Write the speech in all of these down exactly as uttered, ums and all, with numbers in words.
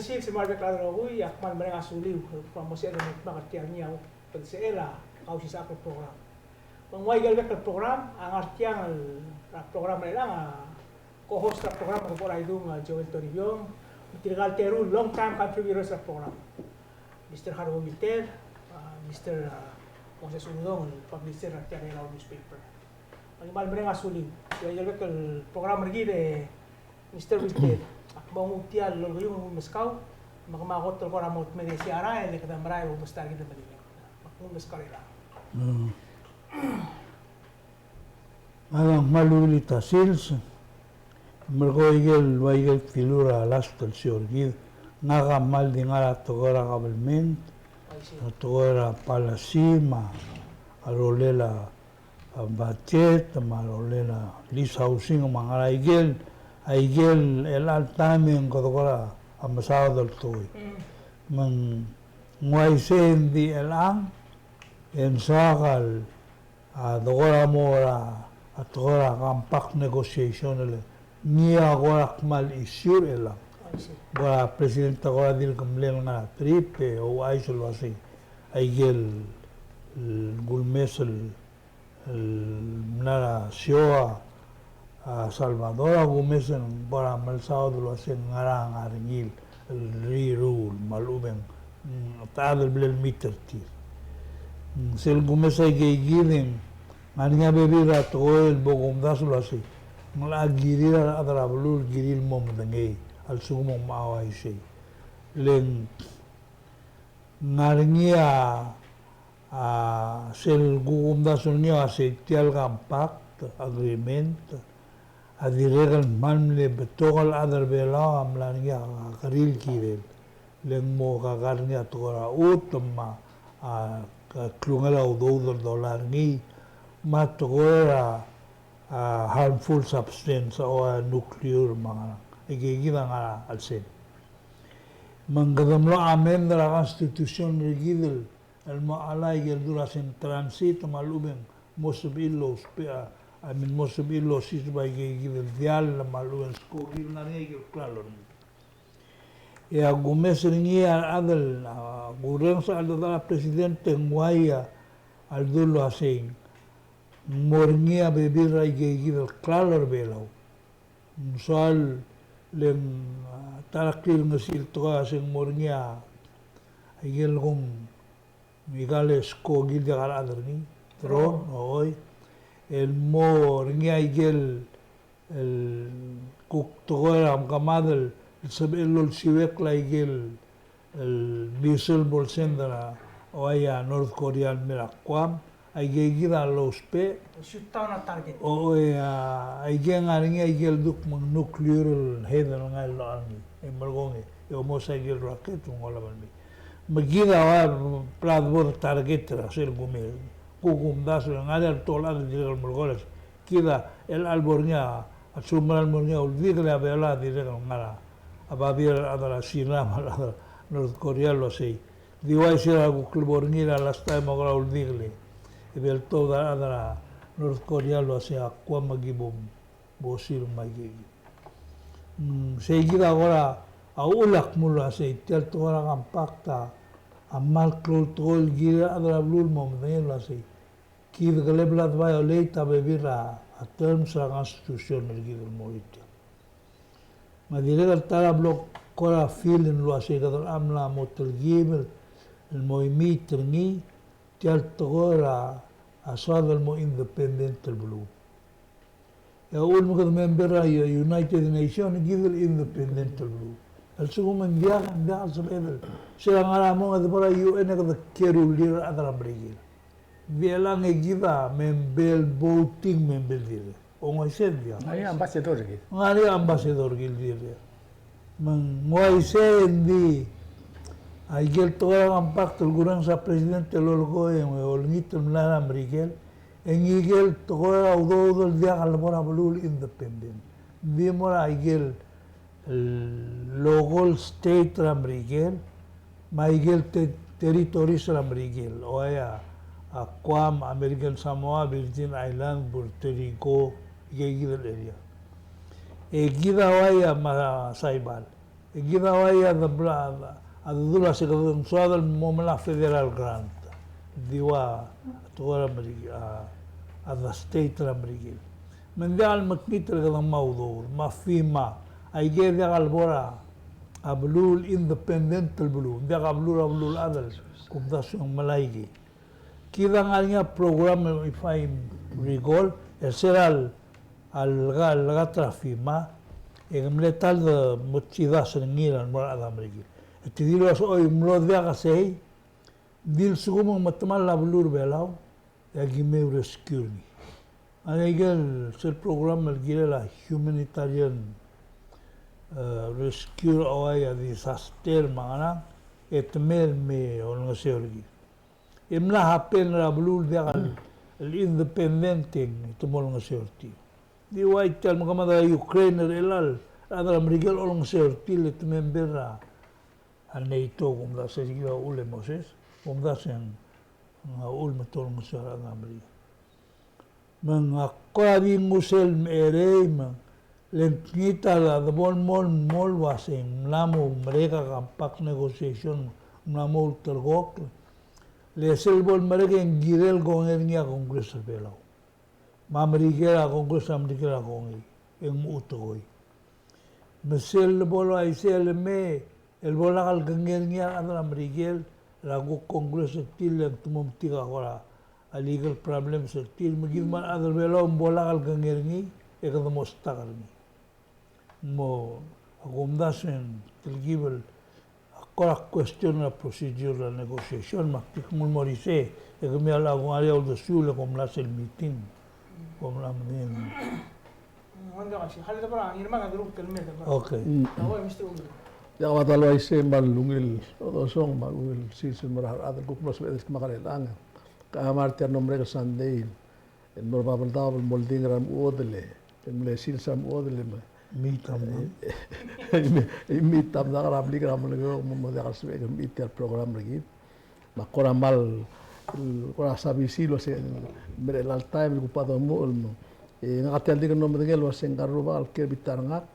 Sils, me a rebek el chad el rokui, ak kmal mereng a suliu el kmo mo sebeched el dmak er tia el ngii a bechil sel a Kausisechakl el program. Me ng ua ikel bek el program a ngar tiang el program er chelechang a co-host er a program a Kebor Aidung, a Joel Toribiong, me tirka el teru el long time contributors er a program. Mister Haruo Wilter, a Mister, a Moses Uludong, el publisher er tia el Belau newspaper. Me aki kmal mereng a suliu. Ua ikel bek el program er kid e Mister Wilter, ak mo nguu tia el lolekoi el nguu el meskau, me kemam a kot el kora mo dmedesii a rael e kede merael el omes er kid el melekoi. Me ak nguu el meskau er chelechang. Mm. A, ng kmal ungil a sils, merkong ikel, ua ikel filur a last el show er kid, ngak a kmal di ngar er a tekoi er a government, a tekoi er a policy, me a rolel a, a budget, me a rolel a lease housing, me a ngar er a ikel, a ikel chelecha el taem e ng kede kora mesaod el tekoi. Mm. Me ng uaisei e ng di chelechang, e ng soak el a, de kora mo er a, a, de kora compact negotiation el ngii a kora kmal issue er chelechang. I see. Kora president a kora dirk mle ngar er a trip e ouchais el uasei, a ikel, el kumes el, el mla er a show a, a Salvador a kumes e ng kora mle saod el uasei ng ngar er ngii el riruul me a lechub e ng, mm, ta el bla el meet er tir. Mm, sel kumes a ikeikid e ng ngar er ngii a bebil er a tekoi el bo kumdasu el uasei ng locha kirir a rechad er a beluu el kirir el mo medengei a lsekum ng mocha uaisei. Le ng ngar er ngii a, a, sel kukumdasu er ngii a uasei tia el compact agreement a dirrek el kmal mle betok el chad er a Belau a mla er ngii a kerir el kirel. Le ng mo kakar er ngii a tekoi er a chutem me a, a, klungel a udoud el dolai er ngii, me a tekoi er a, a, harmful substance, a, o a nuclear me a ngerang. Ikeikid a ngar er a chelsel. Me ng kede mlo amend er a constitution er kid el el mo chelechang ikel dula se ng transit me a lechub e ng mo sebechir el ousbech a, I mean, mo sebechir el osiseb a ikeikid el diall me a lechub e ng skoki el ngar er ngii a ikel klalo er ngii. E a kumes er ngii a rechad el, a, kurrenges a cheldechedechal a president e ng uai a, a ledu el uasei ng mo er ngii a bebil er a ikeikid el klalo er a Belau. Ng soal le ng, a, ta er a klilengesii el tekoi a se ng mo er ngii a ikel kung Ikal skoki el diak a rechad er ngii. Drone, oi. El mo er ngii a ikel, el kuk tekoi er a mekemad el sebechel el olsiuekl a ikel, el missile el bo lsend er a, oi, a North Korea el mei er a Guam, a ikeikid a lousbech. Shoot down a target. Oi, a, aike ngar er ngii a ikel duk me ng nuclear el head el ngar er a locha er ngii. E merekong e, e almost a ikel rocket el ngolab el mei. Me kid a ua bla debo de target er a sel kumes. Kuk kumdasu e ng ngar er ngii a betok el chad el dirrek el melekoi el uasei, kid a chelecha el bo er ngii a, a lsekum mera el mo er ngii a uldikel e a Belau a dirrek el ngar er a babier el chad er a Sina me a rechad er a North Korea el uasei. Di uaisei er a kuk lebo er ngii er a last time a kora uldikel e, e bo ltuobed a rechad er a North Korea el uasei a Guam a ki bo mosir me a ikeikid. Mm, seikid a kora uchul a kmo el uasei tia el tekoi er a compact a kmal klou el tekoi el kirir a rechad er a beluu el mo medengei el uasei kid a kelebla de violate a bebil er a terms er a constitution er kid el mo er tiang. Me a dirrek el ta er a bla kora feel el uasei kede mla mo telkib el mo imiit er ngii tia el tekoi er a soad el mo independent el beluu. E a uchul me kede member er a United Nations, kid el independent el beluu. A lsekum ng diak, ng diak el sebeched el, se er a ngar er a mong e de bo er a U N e kede kerulir a rechad er a Merikel. Di chelechang e kid a member, voting member dirrek. Ng uaisei e ng diak. Ng ngar er ngii a ambassador er kid. Ng ngar er ngii a ambassador er kid dirrek. Me ng uaisei e ng di, a ikel tekoi er a compact el kurrenges a president el lolekoi e ng olengit el mla er a Merikel. E ng ikel tekoi er a udoud el diak lebo er a beluu el independent. Ng di mo er a ikel local state er a Merikel, me a ikel te-, territories er a Merikel. Oi, a, a Guam, American Samoa, Virgin Island, Puerto Rico, ikeikid el area. E kid a uai a me a Saibal. E kid a ua ia de bla, a dedul a se kede ng soad el mo melai a federal grant. Di ua, a tekoi er a Merikel, a, a de state er a Merikel. Me ng diak el mekngit el kede mo udoud, me a FEMA. Aike diak el bo er a beluu el independent el beluu. Ng diak a beluu er a beluulechad el kumdasu e ng melai aike. Kid a ngar er ngii a program, if I recall, el sel a, a legat, legat er a FEMA, e ke mle ta el de mesidas er ngii el mo er a rechad er a Merikel. E te di el uasei, oi, mlo diak a sei, di lsekum ng metemall a beluu er a Belau, e aki mei el rescue er ngii. A ikel sel program el kirel a humanitarian, eh, rescue er a ua ia disaster me a ngerang, e te mei el me olengeseu er kid. E mla happen er a beluu el diak el independent e te mo olengeseu er tir. Di ua tia el mekemad er a Ukraine er chelechang, a rechad er a Merikel a olengeseu er tir e te member er a NATO, kumdasu e se kid a uchul e Moses, kumdasu e ng uchul me te olengeseu er a rechad er a Merikel. Me ng a kora di nguu sel mecherei me le ng kngit a debo el mo, mo el uasei ng mla mo merek a compact negotiation, ng mla mo ulterekokl. Le sel bo el merek e ng kirel kongei er ngii a Congress er a Belau. Me a Merikel, a Congress er a Merikel a kongei, e ng mo tekoi. Me sel bo el uaisei el mei, el bo lak el kengei er ngii a rechad er a Merikel er a kuk Congress er tir, le ng te mo metik a kora a legal problems er tir, me kid me a rechad er a Belau me bo lak el kengei er ngii, e kede mo stuck er ngii. Mo, a kumdasu e ng telkib el, a kora question er a procedure er a negotiation, me ak di kuk nguu el mo er isei, e kemiu a locha kuk ngar er ngii a uldesuel e kom mla sel meeting. Kom mla meeting. Okay. Mm. Diak a ta el uaisei me a ungil, odosong me a ungil sils el mo er a rechad el kuk mlo sebeched el dmak er chelechang. Ka mla er tia el mlo merek el Sunday el mo er a Babeldaob el mo oldingk er a remechuodel e mle sils a remechuodel e me. Meet a mdak. E meet a mdak er a blik er a Melekeok me mo diak el sebechek el meet tia el program er kid. Me ak kora kmal, kora sabisi el uasei ng mera el taem el kuk bo domuchel el mo. E ngak a tia el dirk mlo medengei el uasei ngka el rubak el kiei er a bita er ngak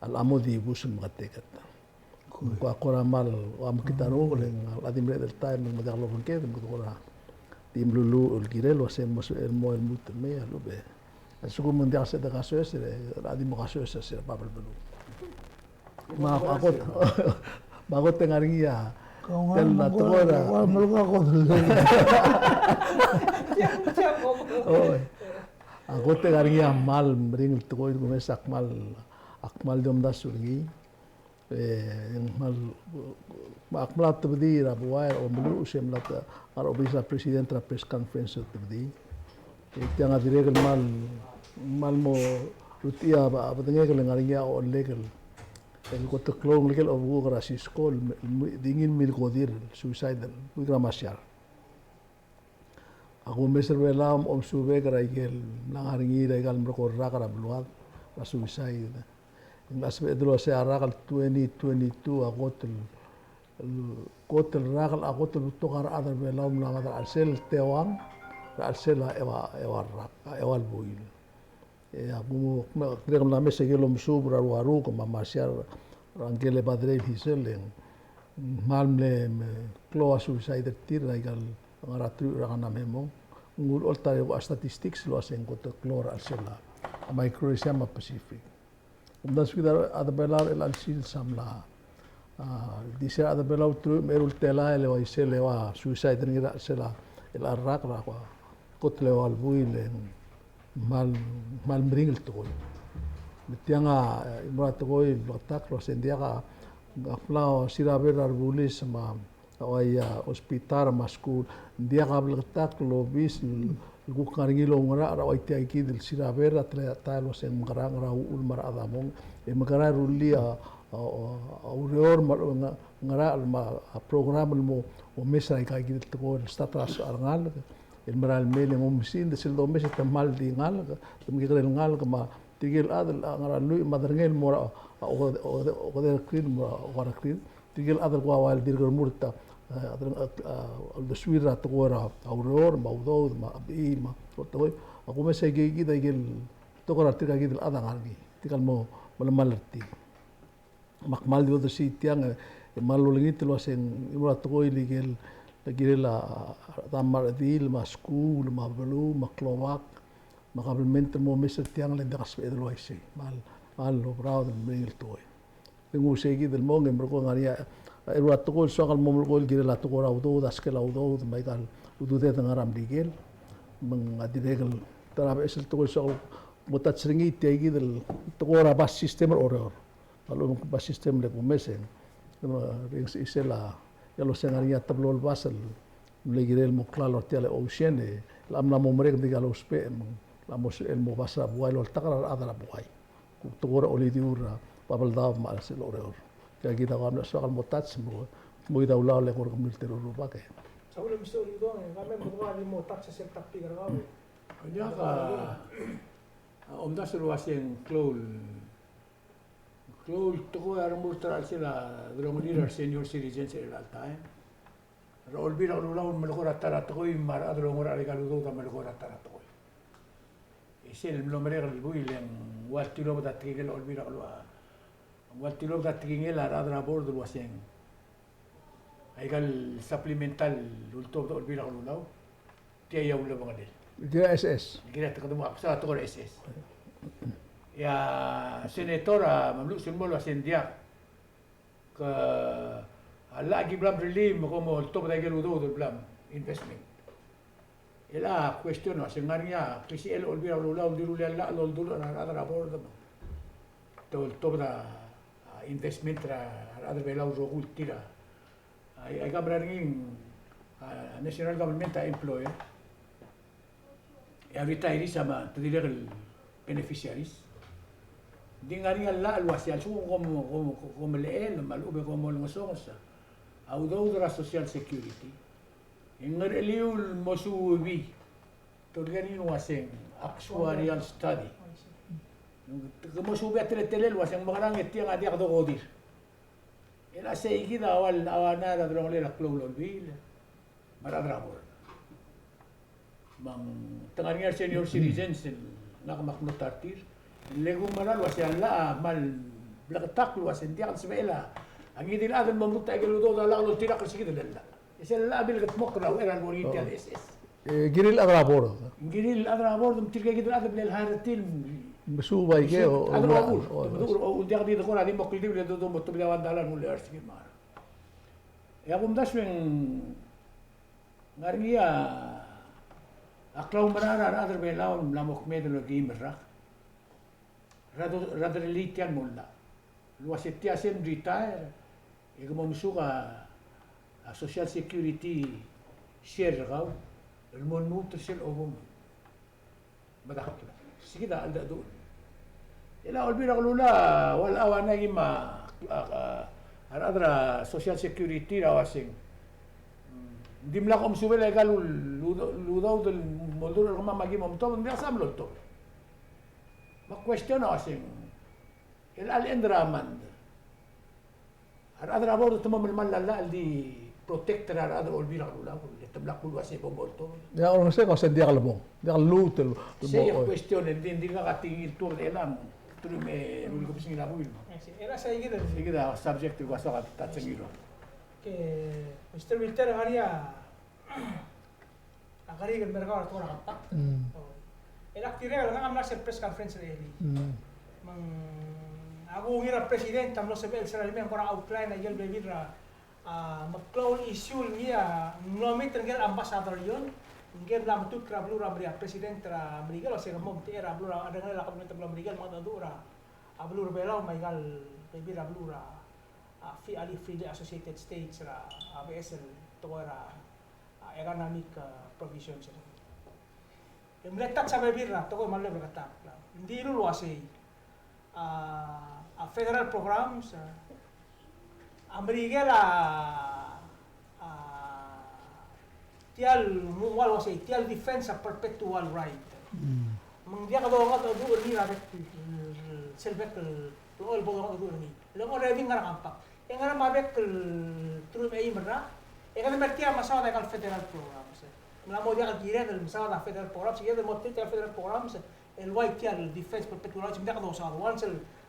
a locha mo dibus el meketeket. Ko a kora kmal, ua mekngit a renguk, le ng a di mereched el taem me ng diak lobengked, me kora di meluluuch el kirel el uasei mo, el mo lmuut el mei a lechub e a lsekum ng diak el sebeched el kasoes, e a di mo kasoes er se er a bab el beluu. Me a kot, me a kot e ng ngar er ngii a, tel a tekoi er a, oi. A kot e ng ngar er ngii a kmal meringel tekoi el kumes, ak kmal, ak kmal di omdasu er ngii. E ng kmal, ak mla tebedii er a buai er a omeluches e mla ta, a obis er a president er a press conference e tebedii. E tiang a dirrek el kmal, kmal mo rutii a bedengek el ngar er ngii a ochellek el kot el klou el ngelekel a obekuk er a Cisco el di ngii el milkodir el suicide el buik er a Marshall. A kumes er a Belau me a omesubek er a ikel mla ngar er ngii er a ikal merekong el rak er a beluad er a suicide. Ng locha sebeched el uasei a rak el twenty twenty-two a kot el, el kot el rak el, a kot el betok a rechad er a Belau el mla mad er a chelsel teuang, er a chelsel a eua, eua el rak, a eua el buil. E a ku, me, dirrek el mla mes a ikel omesuub er a Ruaruk me a Marshall er a ngike el Padre Hizel e ng kmal mle, me, klou a suicide er tir er a ikal ngar er a truich er a kena me mong. Ng ulecholt a statistics el uasei ng kot el klou er a chelsel a Micronesia me a Pacific. Kumdasu kid a rechad er a Belau er chelechang el sils a mla, a, di se a rechad er a Belau el truich me a eru el telael el uaisei el eua suicide er ngii er a chelsel a, el rak er a kot el eua el buil e ng kmal, kmal meringel tekoi. Me tiang a, e, mo er a tekoi el bleketakl el uasei ng diak a, a mla siraber er a rebulis me a, a ua ia hospital me a skuul, ng diak a bleketakl el obis el kuk ngar er ngii el oungerachel er a ua tia kid el siraber er a teletael el uasei ng mekerang er a uchul me a rechad a mong, e mekerang e rullii a, a, a ureor me a ngerachel me a program el mo omes er a ika kid el tekoi el start er a rengalek el merael mei e ng oumesingd, e sel domes e te kmal di ngalek, te mekekerei el ngalek me tirke el chad el ngar er a lluich me a derengel el mo er a, a, okede, okede, okede el krin, mo er a okede el krin. Tirke el chad el kuk ua el dirk remurt a, a, a, uldesuir er a tekoi er a ureor, me a udoud, me a bechil, me a tekoi. A kumes a ika kid a ikel tekoi er tirka kid el chad a ngar er ngii. Tirka el mo melemall er tir. Me ak kmal di odersii tiang, e, e kmal olengit el uaseng, e mo er a tekoi el ikel, el kirel a, a, rechad me a redil, me a skuul, me a beluu, me a klobak, me a kabelment el mo omes er tiang le ng diak el sebeched el uaisei. Me kmal, kmal proud el meringel tekoi. Te nguu sei kid el mong e merekong e ngar er ngii a, a, eru a tekoi el soak el mo melekoi el kirel a tekoi er a udoud, a skel a udoud, me aika el ududed el ngar er a Merikel. Me ng dirrek el ta er a beches el tekoi el soak el mo touch er ngii, tia kid el tekoi er a bus system er Oreor. Me a lechub e ng bus system el kumes e ng, me, e, ng sebechisel a, ia el uaseng ngar er ngii a teblo el bus el mle kirel el mo klalo er tia el ocean e, el mla mo merek e ng dikea lousbech, me ng mla mo sebechel el mo bus er a buai el oltak er a rechad er a buai. Kuk tekoi er a olidiu er a Babeldaob me a chelsel Oreor. Tia kid a kuk mla soak el mo touch, mo, mo kid a ulaol e kora kemiu el teru el rubak e. Saul, Mister Uludong, e, ka mei me kuk di mo touch er sel topic er kau e. Diak a, a, omdasu el uaseng klou el, klou el tekoi a remurt er a chelsel a delongelir a re senior citizens er chelecha el taem. Er a Olbiil er a Kelulau el melekoi er a ta er a tekoi me a rechad el oungerachel er aika el udoud a melekoi er a ta er a tekoi. E sel mlo merek el buil e ng ua el tilobed a tekingel a Olbiil er a Kelulau, ng ua el tilobed a tekingel a rechad er a board el uaseng aika el supplemental el ultobed a Olbiil er a Kelulau, tia a ulebengelel. Tia S S. Tia a tekoi er a S S. E a senator a mluches el mo el uaseng diak, ke a llach ki bla mrellii me kom oltobed aike el udoud el bla m investment. E a question a se ng ngar er ngii a klisichel a Olbiil er a Kelulau el dilu el llach el oldurech er a rechad er a board me te oltobed a, a, investment er a rechad er a Belau el rokui el tir a, a, aika mera er ngii, a, national government a employer. E a retirees a me te dirrek el beneficiaries. Ng di ngar er ngii a llach el uasei a lsekum kom, kom, kom melechel me a lechub e kom olengesonges a udoud er a Social Security, e ng ngercheliu el mo subii. Te olekoi er ngii el uaseng actuarial study. Ke mo subii a teletelel el uaseng mekerang e tiang a diak dokodir. E a sei kid a ua, a ua ngera a delongelel a klou el Olbiil me a rechad er a board. Me ng te ngar er ngii a re senior citizens el ngak me ak mlo ta er tir. Le kuk mera el uasei a llach a kmal bleketakl el uasei ng diak el sebechel a ngii di el chad el mo mrutech aike el udoud a llach el oltirakl er se kid el llach. E sel llach a bilkedmokl er a uchei er a lebo er ngii tia el S S. E, kirir el chad er a board. Kirir el chad er a board, me tirke kid el chad el mle hire er tir. Mesuub aike, o, chad er a uchul. O, o, diak di dekora di mo kldibel e dodo mo tobedii a one dollar el mle er se kid me a ngerang. E a kumdasu e ng ngar er ngii a klaumerang er a rechad er a Belau el mla mo kmeed el okeim el rak. Rechad, rechad er a elite el mo llach el uasei tia sel retire e ke mo mesuk a, a Social Security share er kau el mo lmuut er sel kobong. Medakl. Se kid a cheldecheduch. E a Olbiil er a Kelulau a ua, a ua ngii me a, a, a rechad er a Social Security er a uaseng ng dimlak kom subel aika el udoud el mo oldurech er kemam me aki mo omtobed, ng diak, se a mlo oltobed. Me a question a uaseng, el chelecha el end er a month, a rechad er a board te mo melemall a llach el di protect er a rechad er a Olbiil er a Kelulau, le te mla kmo el uasei bo mo oltobed. Ia, olengeseu e kau se ng diak lebo, diak lluut el, sei a question el di, ng dirkak a tekingel tuobed er chelechang, te rullii me rullii kebesengil a buil. Sei kid a subject el kuk soak a touch er ngii. Ke Mister Wilter, ngar er ngii a a kerik el mer kau er a tekoi er a compact. Mm. O. E ak dirrek el ngak a mla er sel press conference er a elii. Mm. Me ng, a kuk ngii er a president a mlo sebechel el sera el mei e ng kora outline a ikel bebil er a, a, meklou el issue el ngii a, ng mlo meet er ngii el ambassador Yon, ngii el mla metutk er a beluu er a Meri-, a president er a Merikel, el uasei ke mo omtechei er a beluu er a, a rengrir a kabelment er a beluu er a Merikel, me a cheldecheduch er a, a beluu er a Belau, me aika el bebil er a beluu er a, a, Free, a, Freely Associated States er a, a, beches el tekoi er a, a, economic, a, provisions. E mle touch a bebil er a tekoi me a lebo er a ketak. Ng dilu el uasei, a, a federal programs, a, a Merikel a, a, tia el, ng ua el uasei, tia el defense a perpetual right. Mm. Me ng diak dongedecheduch er ngii er a bek, sel bek el, el bo dongedecheduch er ngii. Le ng already ngar er a compact. E ngar er a bek el teruich me a eim el rak, e kede mer tia el mesaod aika el federal programs. Ng mla mo diak el kired el mesaod a federal programs, e kede mo treat a federal programs el ua tia el defense perpetual rights, me ng diak dosaod. Once el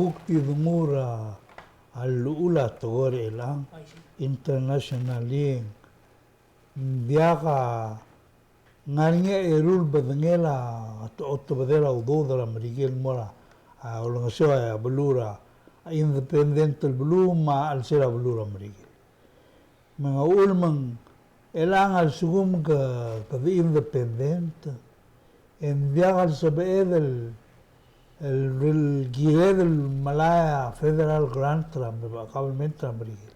kuk di denguu er a llechul a tekoi er chelechang, internationally. Ng diak a ngar er ngii a eru el bedengel a, a otebedel a udoud er a Merikel el mo er a, a, olengeseu a beluu er a, a independent el beluu me a chelsel a beluu er a Merikel. Me ng uchul me ng chelechang a lsekum ke, ke di independent, e ng diak el sebeched el, el, el kired el melai a federal grant er a government er a Merikel.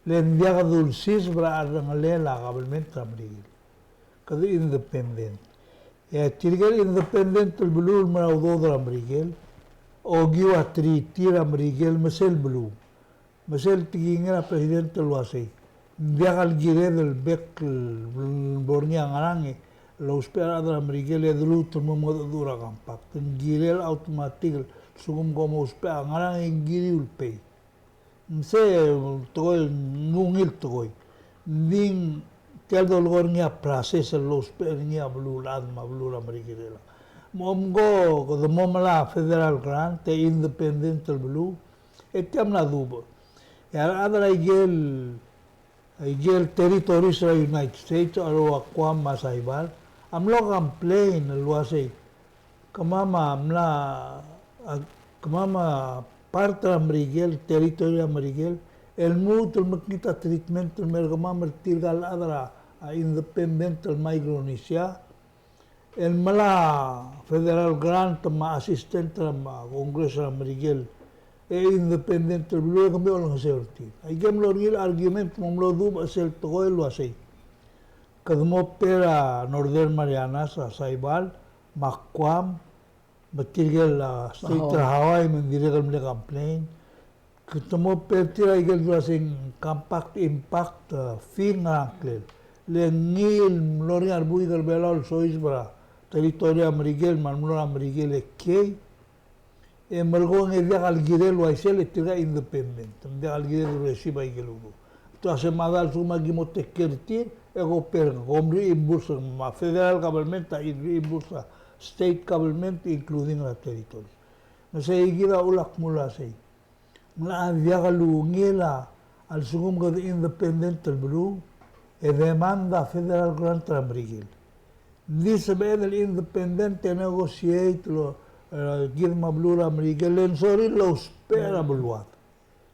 Le ng diak dulsiseb er a cherrengelel a government er a Merikel. Ke di independent. E tirke el independent el beluu el mo er a udoud er a Merikel, okiu a treaty er a Merikel me sel beluu. Me sel tekingel a president el uasei, ng diak el kired el bek el bo er ngii a ngerang e lousbech a rechad er a Merikel e de lmuut el mo mengedecheduch er a compact. Ng kirel automatic el lsekum kom ousbech a ngerang e ng kiriu el pay. Ng sei tekoi, ng ungil tekoi. Ng di tia el dolekoi er ngii a process el lousbech er ngii a beluulechad me a beluu er a Merikel er chelechang. Me omko, kede mo melai a federal grant e independent el beluu, e tia mla dubech. E a rechad er a ikel, ikel territories er a United States, a ua Guam me a Saipan, a mlo complain el uasei, kemam a mla, a, kemam a part er a Merikel, territory er a Merikel, el lmuut el mekngit a treatment el mer kemam el tirka el chad er a, a independent el Micronesia, el melai a federal grant me a assistance er a Congress er a Merikel, e independent el beluu e kemiu a olengeseu er tir. Aike el mlo er ngii el argument me ng mlo dubech sel tekoi el uasei, kede mo pay er a Northern Marianas, a Saipan, me a Guam, me tirke el, a, state er a Hawaii, me ng dirrek el mle complain. Kede mo pay er tir a ikel dua sei ng compact impact, a, fee er a ngklel. Le ngii el mlo er ngii a rebuik er a Belau el soiseb er a territory er a Merikel me a remlo er a Merikel e kiei. E merekong e diak el kirel uaisei e tirka independent. Ng diak el kirel el receive a ikel udoud. Te uasei me a da lsekum aki mo take care er tir, e ko pay er ngak, kom reimburse er ngak, me a federal government a reimburse er a state government, including er a territory. Me sei kid a uchul a kmo uasei, ng locha diak lungil a lsekum kede independent el beluu, e demand a federal grant er a Merikel. Ng di sebeched el independent e negotiate el, e, kid me a beluu er a Merikel, le ng sorir el ousbech er a beluad.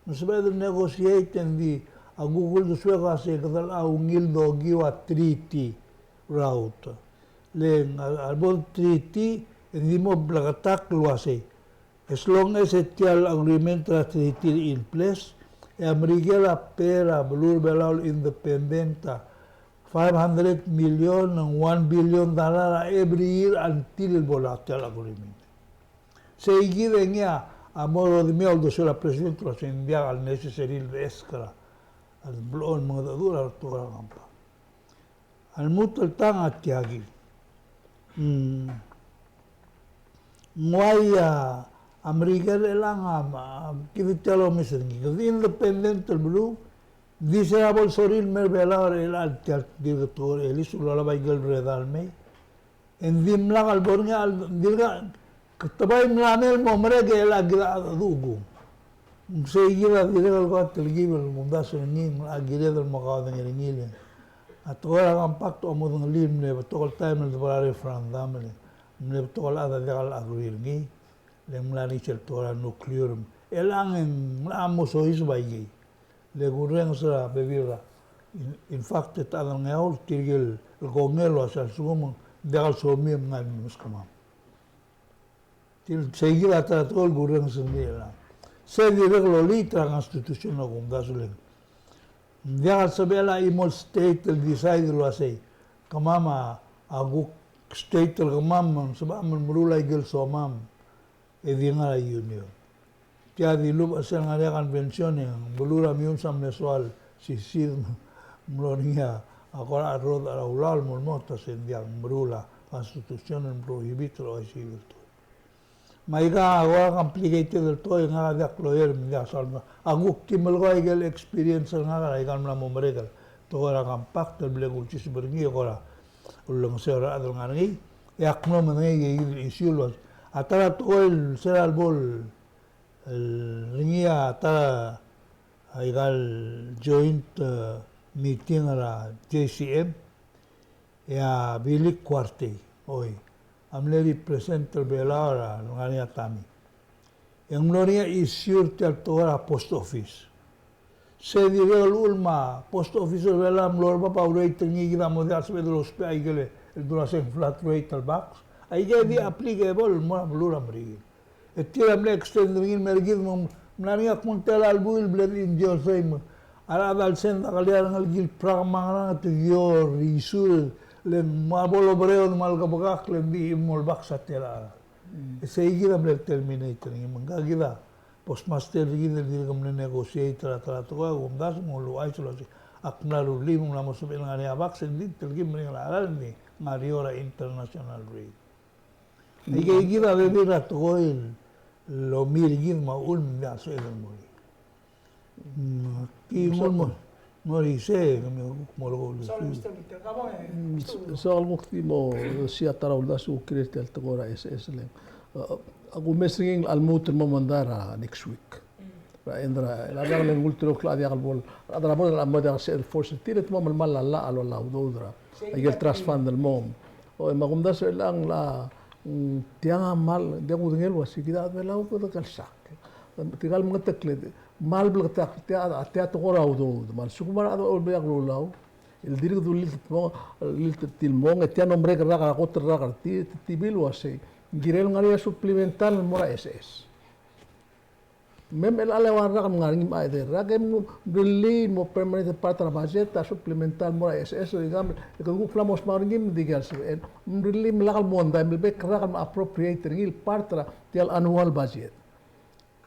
Ng sebeched el negotiate e ng di, a kuk uldesuek a sei kede locha ungil dokiu a treaty route. Le ng, a, a lebo el treaty, e ng di mo bleketakl el uasei, as long as e tia el agreement er a treaty er in place, e a Merikel a pay er a beluu er a Belau el independent a five hundred million, ng one billion dollar a every year until el bo lak tia el agreement. Sei kid e ngii a mo er a odemiu a uldesuel a president el uasei ng diak el necessary el beches er a, el blechoel el mengedecheduch er a rebetok el compact. A lmuut el tang a tia kid. Mm. Ng uai a, a Merikel er chelechang a, a, kid tia el omes er ngii. Kede independent el beluu, ng di se er a bo el sorir el mer a Belau er chelechang tia el dirk tekoi er a elii, sulang a bai ikel redal mei. E ng dimlak el bo er ngii a, dirk, ke te bai mla mei el mo merek e chelecha kid a decheduch kung. Ng sei kid a dirrek el kot el kib el kumdasu er ngii, ng locha kired el mo kaodengei er ngii le a tekoi er a compact a mo dengelii el mle betok el taem el debo er a referendum le ng mle betok el chad a diak el agree er ngii, le ng mla er ngii sel tekoi er a nuclear. Chelechang e ng locha mo soiseb a ikei. Le kurrenges er a bebil er a, in, in fact, e te chad er a Ngeaur, tirke el kongei el uasei a lsekum ng diak el somiu e mngai el meskemam. Tir sei kid a ta er a tekoi el kurrenges er ngii el, se dirrek el oliit er a constitution a kumdasu le ng Ng diak el sebechel a chimo el state el decide el uasei, kemam a, a kuk state er kemam, me ng sebecham el meruul a ikel somam e di ngar er a union. Tia di lubech er sel ngar er ngii a convention e ng beluu er a Meyuns a mle soal sisiid, ng mlo er ngii a kora cherrodech er a ulaol el mo lmuut el uasei ng diak, ng meruul a constitution el prohibit el uaisei el tekoi. Me aika a kora complicated el tekoi, ngak a diak lawyer me ng diak soal. A kuk di melekoi a ikel experience er ngak er aika el mla mo merek el tekoi er a compact el bla kulchiseb er ngii e kora ulengeseu er a rechad el ngar er ngii. E ak mlo medengei a ikel issue el uasei, a ta er a tekoi el sel bo el er ngii a ta er a aika el joint, eh, meeting er a J C M, e a Billy Kuartei, oi, a mle represent er a Belau er a ngar er ngii a Tommy. E ng mlo er ngii a issue er tia el tekoi er a post office. Se dirrek el uchul me a post office er a Belau a mlo er bab a rate er ngii, kid a mo diak el sebeched el ousbech a ikel, el dula se ng flat rate el box. Aike a di applicable el mo er a beluu er a Merikel. E tir a mle extend er ngii el mer kid me ng mla er ngii a kmo ng tela el buil el bla di enjoy sei me a rechad a lsend a keliar er a ngelekel el brak me a ngerang e te di orrisul, le ng mo bo lobereod me a lekebekakl e ng di chimo el box a tela. E sei kid a mle terminate er ngii me ngka kid a postmaster er kid el dirk mle negotiate er a ta er a tekoi, a kumdasu me ng uluuchais el uasei ak mla rullii me ng mla mo sebechel ngar er ngii a box e ng di telkib el meringel a cheral e ng di ngar er eou er a international rate. Aike kid a bebil er a tekoi el omi er kid me a uchul me ng diak el sebeched el mo er ngii. Mm, ki mo, mo er isei, kemiu a kuk mo leko. Soak el kuk di mo, si a ta er a uldasu el kirel tia el tekoi er a S S le. A, a kumes er ngii a lmuut el mo mondai er a next week. Er a end er a, el a diak el nguu el teruich el a diak el bo el, a rechad er a board a mo diak el sebeched el force er tir e te mo melemall a llach el ua a udoud er a ikel trust fund el mo. O, me a kumdasu e chelechang a, mm, tiang a kmal, diak kudengei el uasei kid a Belau kede kelsakl. Tirka el mengetekl e kmal bleketakl tia, tia tekoi er a udoud. Me a lsekum a rechad a olbiil er a Kelulau el dirk duliltmong, liltmong, e tia a omerek el rak er a kot el rak er tir, te tibil uasei ng kirel ngar er ngii a supplemental el mo er a S S. Me mei el a le ua el rak el ngar er ngii me a edei el rak e mrellii el mo permanent part er a budget a supplemental el mo er a S S, e kede kuk fla mo smaod er ngii me di kial sebechel. Mrellii me lak el mondai me le bek el rak el mo appropriate er ngii el part er tia el annual budget.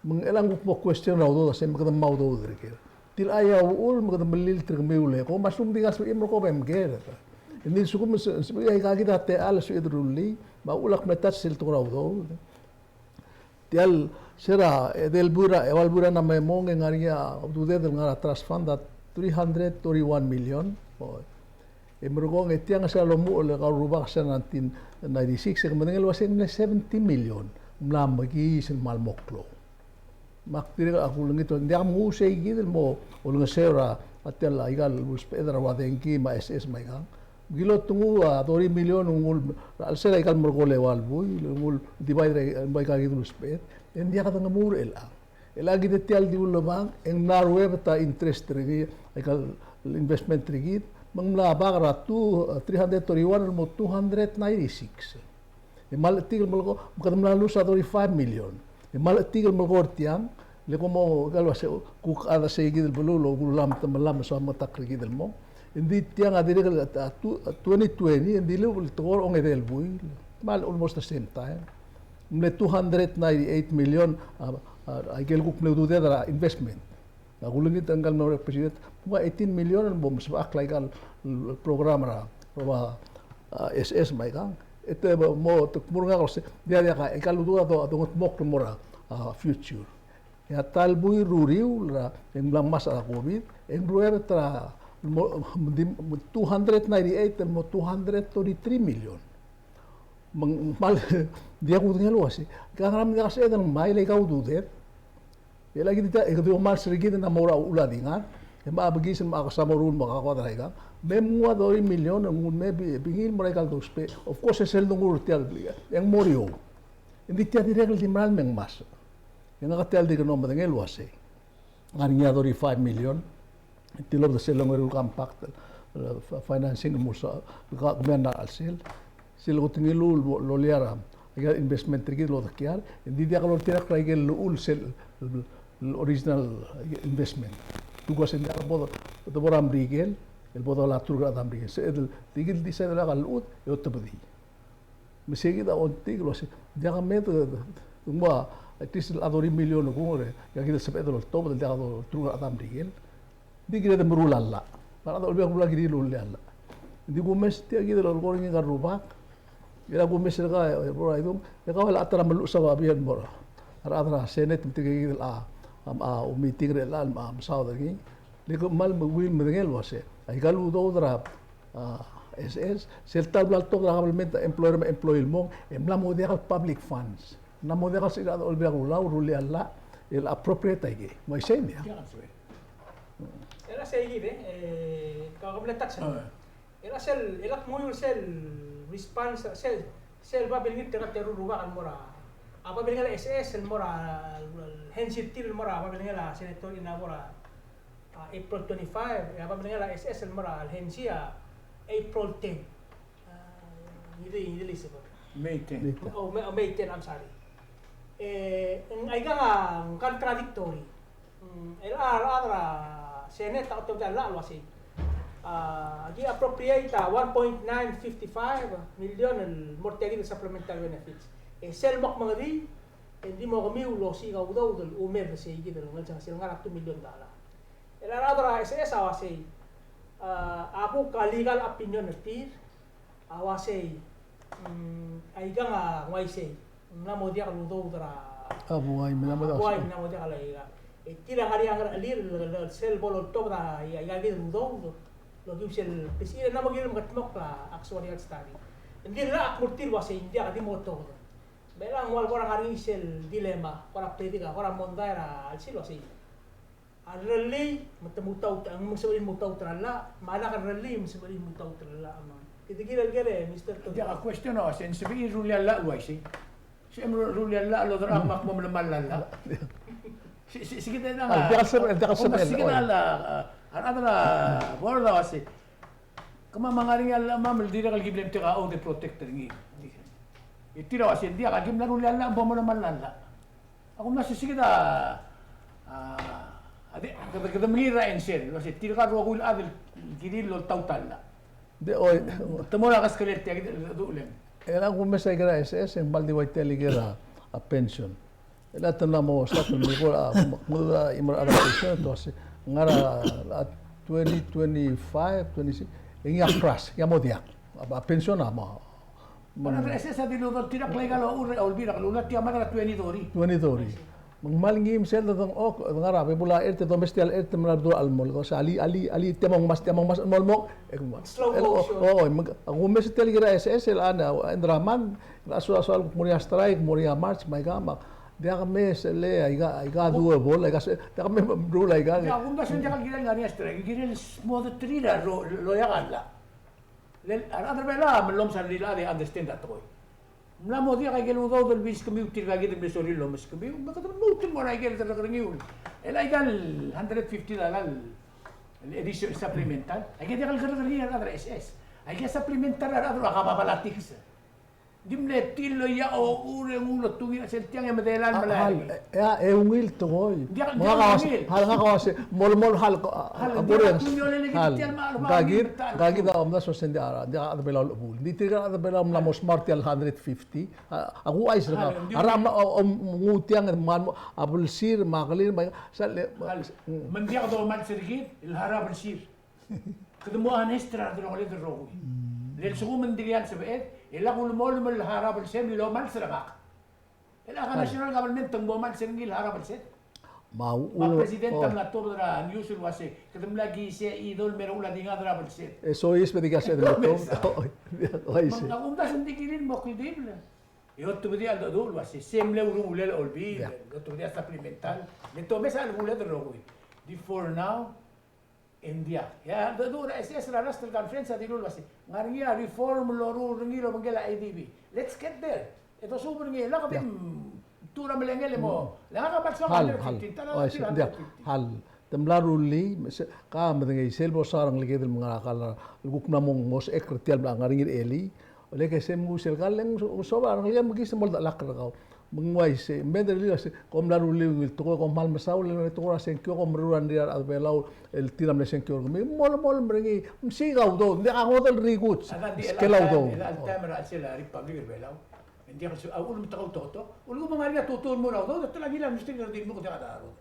Me ng chelechang kuk mo question er a udoud a sei me kede mo udoud er ker. Tia a uchul me kede melilt er kemiu el eko, me a lsekum di kial sebechir me kom e mker. E ng di lsekum se, sebechir aika kid a techall el sebechir el rullii, me a uchul ak mle touch sel tekoi er a udoud. Tia el, se er a, edei el buil er a, eua el buil er a memo e ng ngar er ngii a ududed el ngar er a trust fund a three hundred thirty-one million. O, e merekong e tiang se er a lomuchel el kau el rubak se er a nineteen ninety-six, e ke medengei el uasei ng mle seventy million. Ng mla mekiis el kmal mo klou. Me ak dirrek el kulengit el diak mnguu sei kid el mo olengeseu er a, a tia el aika el usbeched er a ua dengki me a S S me aikang. Kilo tenguu a thirty million ng ungil er a chelsel aika el merekong el eua el buil, el ungil divide er a, me aika kid el usbeched. E ng diak dengemuul er chelechang. Chelechang kid e tia el di ulebang, e ng mla ruebet a interest er ngii, aika el investment er kid, me ng mla bak er a two, three hundred thirty-one el mo two hundred ninety-six. E mle chetik el melekoi, me kede mla lose a thirty-five million. E mle chetik el melekoi er tiang, le kom mo, kau el uasei, kuk chad er sei kid el beluu el okullam, te mellam, soam a metakl er kid el mo. Ng di tiang a dirrek el, a, tu-, a twenty twenty, ng di lmuut el tekoi er a ongedei el buil. Kmal almost the same time. Mle two hundred ninety-eight million, a, a, aike el kuk mle ududed er a investment. A kulengit er ngka el mle president, ng ua eighteen million el bo mesebechakl aika el program er a, er a, a, S S me aikang. E te mo, mo, te kmo er ngak el uasei, diak, diak, aika el udoud a do, a dongetmokl el mo er a, a, future. E a ta el buil er a uriul er a, e ng mla ngmasech a COVID, e ng ruebet er a, mo, di, two hundred ninety-eight el mo two hundred thirty-three million. Me ng kmal, diak kudengei el uasei, ka ngera me ng diak sebeched el ngmai le aika ududed. E le kid tia, e kede omes er kid e ng mo er a uchul a di ngar. E me a bekiis me a kesa mo ruul me a kakoad er aikang. Me mnguu a thirty million, e nguu me bi-, bingil mo er aika el dousbech. Of course, e sel dongull er tia el blik. E ng mo er eou. Ng di tia dirrek el di merael me ng ngmasech. E ngak tia el dirk mo medengei el uasei, ng ngar er ngii a thirty-five million. Tilobed er sel ongeru el compact, eh, fi-, financing el mo sa, ka, kemiu a ngar er a chelsel. Sel kot ngiluu el lo-, loia er a, aika el investment er kid el odekial, e ng di diak loltirakl er aike el llechul sel, el, el original investment. Te kuk uasei ng diak bo, de bo er a Merikel, el bo dolai a terung er a chad er a Merikel. Se el, di kid el decide el lak a llechud, e otebedii. Me sei kid a ongtik el uasei, diak me de, de, de, nguu a, at least el chad er a million el kung er, e, ngii kid el sebeched el oltobed el diak a terung er a chad er a Merikel. Ng di kired el meruul a llach. Me a rechad er a Olbiil er a Kelulau a kirir el rullii a llach. Ng di kumes tia kid el olekoi er ngii a rubak. E a kumes er kau, e, bo er a idung, e kau el chad er a melluches a babier el mo er a rechad er a Senate, me tirke kid el, a, a, a, oumeeting er chelechang, a, mesaod er ngii. Le kmal ungil medengei el uasei, aika el udoud er a, a, SS, sel ta el bla ltobed er a government, a employer me a employee el mong, e mla mo diak el public funds. Ng mla mo diak el sebechir a rechad er a Olbiil er a Kelulau el rullii a llach, el appropriate aikei. Me uaisei me a. Diak el sebechir. E le sei kid, e, e, ka, ka mle touch. A. E le sel, e le kmo sel response, sel, sel babilngel er tir a rubak el mo er a, a, babilngel a SS el mo er a, el, el hensi er tir el mo er a, babilngel a senator er ngii a bo er a, a, April twenty-five, e a babilngel a SS el mo er a, el hensi a April ten. A, ngii di, ngii di el isei. May ten. May ten. Oh, May, oh, May ten, I'm sorry. E, ng aikang a contradictory. Mm, el a, a rechad er a Senate a otobedii a llach el uasei, a, aki appropriate a one point nine fifty five million el mo er tia kid el supplemental benefits. E sel mo kmengedii, e ng di mo kemiu el osiik a udoud el umer er sei kid el ngar er a, sel ngar er a two million dollar. El a rechad er a SS a uasei, a, a kuk a legal opinion er tir, a uasei, mm, aikang a ng uaisei, ng mla mo diak el udoud er a, a buai, me ng mla mo diak, a buai, me ng mla mo diak el aika. E tir a ngar er ngii a ngerchelir el, el, el sel bo loltobed a, a, aika kid el udoud, el okiu sel, bes e ng mla mo kirir el mekedmokl a actuarial study. Ng di llach a kmo er tir el uasei ng diak, di mo tobed. Me chelechang ng ua le kora ngar er ngii sel dilemma, kora predica, kora mondai er a chelsel el uasei a rellii, me te mo taut, me ng sebechir el mo taut er a llach, me a lak el rellii, me ng sebechir el mo taut er a llach, me. Kid a kirel ker, Mister Tony. Diak a question a uasei, ng sebechir el rullii a llach el uaisei. Se el rullii a llach el oderchang me ak mo melemall a llach. Se, se, se kid a, a, diak el sebechel, diak el sebechel, se kid a, a, a rechad er a board a uasei, kemam a ngar er ngii a llach, mam, el dirrek el ki mle mtik a oath e protect er ngii. E tir a uasei, diak, aki mla rullii a llach, bo melemall a llach. A kumdasu se kid a, a, a di, kede, kede mengiil er a answer, el uasei tirka el rokui el chad el kirir el oltaut a llach. Di, oi. Te mo er a keskelel tia kid el duchelem. E a kumes a ikel SS, e ng kmal di ua tia el ikel a, a pension. E a te mla mo start el melekoi a, mo, mo, a, chimo er a pension, te uasei, ngar er a, a twenty twenty-five, twenty-six, e ngii a crash, ngii a mo diak. A, a pension a mo, Me a SS a dilu el tir a klou el ochur er a Olbiil er a Kelulau, tia mad er a twenty thirty. Twenty thirty. Me ng kmal ngii me sel dodengchokl, ngar er a bebul a chert, e domes tia el chert el mla bedul a chelemoll. Ko se alii, alii, alii, tia mong mas, tia mong mas, mong, mong, e kmal. Slow motion. O, o, me a kumes tia el kirel a SS el a, a, end er a month, a soal, soal, kuk mo er ngii a strike, mo er ngii a march, me aika, me a, diak me sel, aika, aika doable, aika se, diak me meruul aika. Diak, a kumdasu e ng diak el kirel ngar er ngii a strike, kirel smodetrir a ro, loia a llach. Le a rechad er a Belau a mlo msa el rirellii e understand a tekoi. Ng mla mo diak aike el udoud el bilskemiu tirka kid el mle sorir el omeskemiu, me kede lmuut el mo er aike el kerrekerengel. El aika el hundred fifty dollar el additional supplemental, aike diak el kerrekerengel a rechad er a SS. Aike el supplemental a rechad er a kababelatiks. Di mle tir el loia a ochur e nguu el otungii er sel tiang e medal el melai. Hal, e, e ungil tekoi. Diak, diak ungil. Hal, ngak a uase, molemolem hal, hal, a, diak ungil, hal. Ngka kid, ngka kid a omdasu e ng diak, diak a rechad er a Belau el chebuul. Ng di tirka el rechad er a Belau a mla mo smart er tia el hundred fifty. A, a kuchais er kau. A rechad a mla, o, o, nguu tiang, me a, a blsir, me a kelir, me a, sel, hal. Mm. Me ng diak domes er kid el harau a blsir. Kede mo honest er a delongeled el rokui. Mm. Le lsekum ng diak el sebeched, e lak ulemolemolem el harau a blsem el omals er ngak. E lak a national government a mo omals er ngii el harau a blsem. Me a, me a president a mla tuobed er a news el uase, kede mla kisiich a idol me a rolel a di ngar er a blsem. E soiseb e di kasiich a idol. Me a kumdasu e ng di kirir el mo credible. E otobedii a ldu el uase, se mle urungulel a Olbiil, e otobedii a supplemental. Le te omes a delongeled el rokui. Di for now, e ng diak. E a, de, de, er a SS er a last conference a dilu el uase, ng ngar er ngii a reform el loruul er ngii el obengkel a ADB. Let's get there. E dosuub er ngii, e lak di mtuu er a melengel e mo. Le ngak a kmal soak a hundred fifty, ta er a hundred fifty. Hal, te mla rullii, me se, ka medengei sel bo lsaod a rengeleked el me ngar er a kall el kuk mla mo ngosechek er tia el bla ngar er ngii er elii. Ole ke se mnguu sel kall e ng so, sob a rengeleked me kis el mo oldak er kau. Me ng uaisei, me ng di le uaisei, kom mla rullii el tekoi, kom kmal mesaul el tekoi er a sengkio, kom meruul a rengrir a rechad er a Belau el tir a mle sengkio er kemiu, mo, mo, mo er ngii, msiik a udoud, ng diak a ngodech el rikuts, skel a udoud. Chelecha el taem er a chelsel a Republic er a Belau, ng diak a uchul me te kautoketok, ulekum ng ngar er ngii a tutau el mo er a udoud, e te ngilai a ministry el di mo diak a ta er a udoud.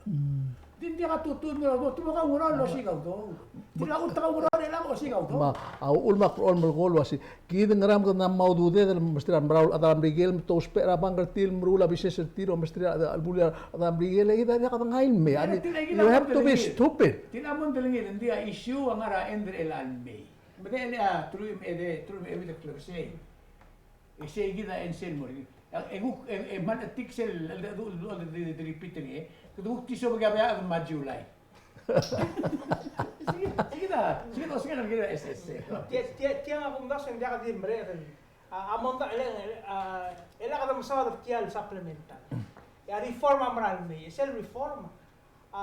Di ng diak a tutau el mo er a udoud, te mo kaungeroel el osiik a udoud. Di a uchul te kaungeroel el osiik a udoud. Me a uchul me ak olecholt el uasei, kid ngera me kede mo ududed el mesterir a merael el chad er a Merikel me te ousbech er a bank er tir el meruul a business er tir el mesterir a chelebulir a rechad er a Merikel, e kid a diak dengai el mei. I mean, you have to be stupid. Tia a mondai el ngii, ng di a issue a ngar er a end er chelecha el mei. Me de chelecha, truich me a edei, truich me a euid el klebesei. E sei kid a end sel mo er ngii. E kuk, e, e kmal chetik sel, el, el, el, el, el, el repeat er ngii, e. Kede kuk di sobek a beaoch me a July. Sei kid, sei kid a, sei kid a, sei kid a S S. Tia, tia, tia a kumdasu e ng diak di merek el. A, a mondai, e le, e le, a, e le kede mesaod er tia el supplemental. E a reform a mera el mei, e sel reform. A,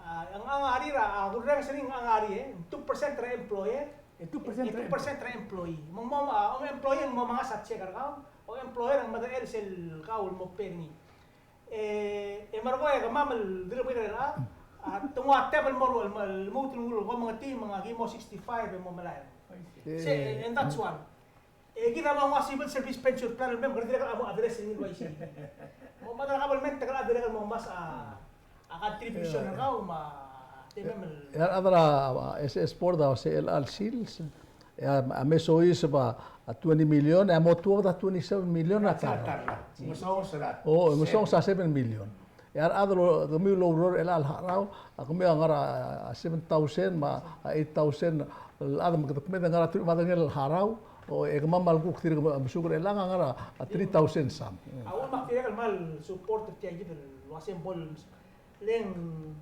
a, ng ngar er ngii a, a, kurrenges er ngii ng ngar er ngii, e, two percent er a employer, e, two percent, e, two percent er a employee. Me ng mo, a, ong employee ng mo mengas a check er kau, ong employer ng medechel sel kau el mo pay er ngii. E, e merekong e kemam el dirk er a, a, te nguu a tebel el mo, el mo, el mo, el mo, el mo, me ng aki mo sixty-five e mo melai. Se, and that's one. E kid a mo nguu a civil service pension plan el mei me kede dirrek el mo address er ngii el uaisei. Mo mad er a kabelment e kede dirrek el mo ngmasech a, a contribution er kau me a temem el. E a rechad er a S S board a uase chelecha el sils, e a, a mle soiseb a twenty million, e a mo tuobed a twenty-seven million a ta er a. Ngesonges er a. O, ngesonges a seven million. E a rechad el kemiu el oureor er chelecha el harau, a kemiu a ngar er a seven thousand me a eight thousand el chad, me kede kmeed e ngar er a truich me a tang el harau, o e kemam a kuk dirk mesuk er chelechang a ngar er a three thousand some. A uchul me ak dirrek el kmal support er tia kid el uasei bo el, le ng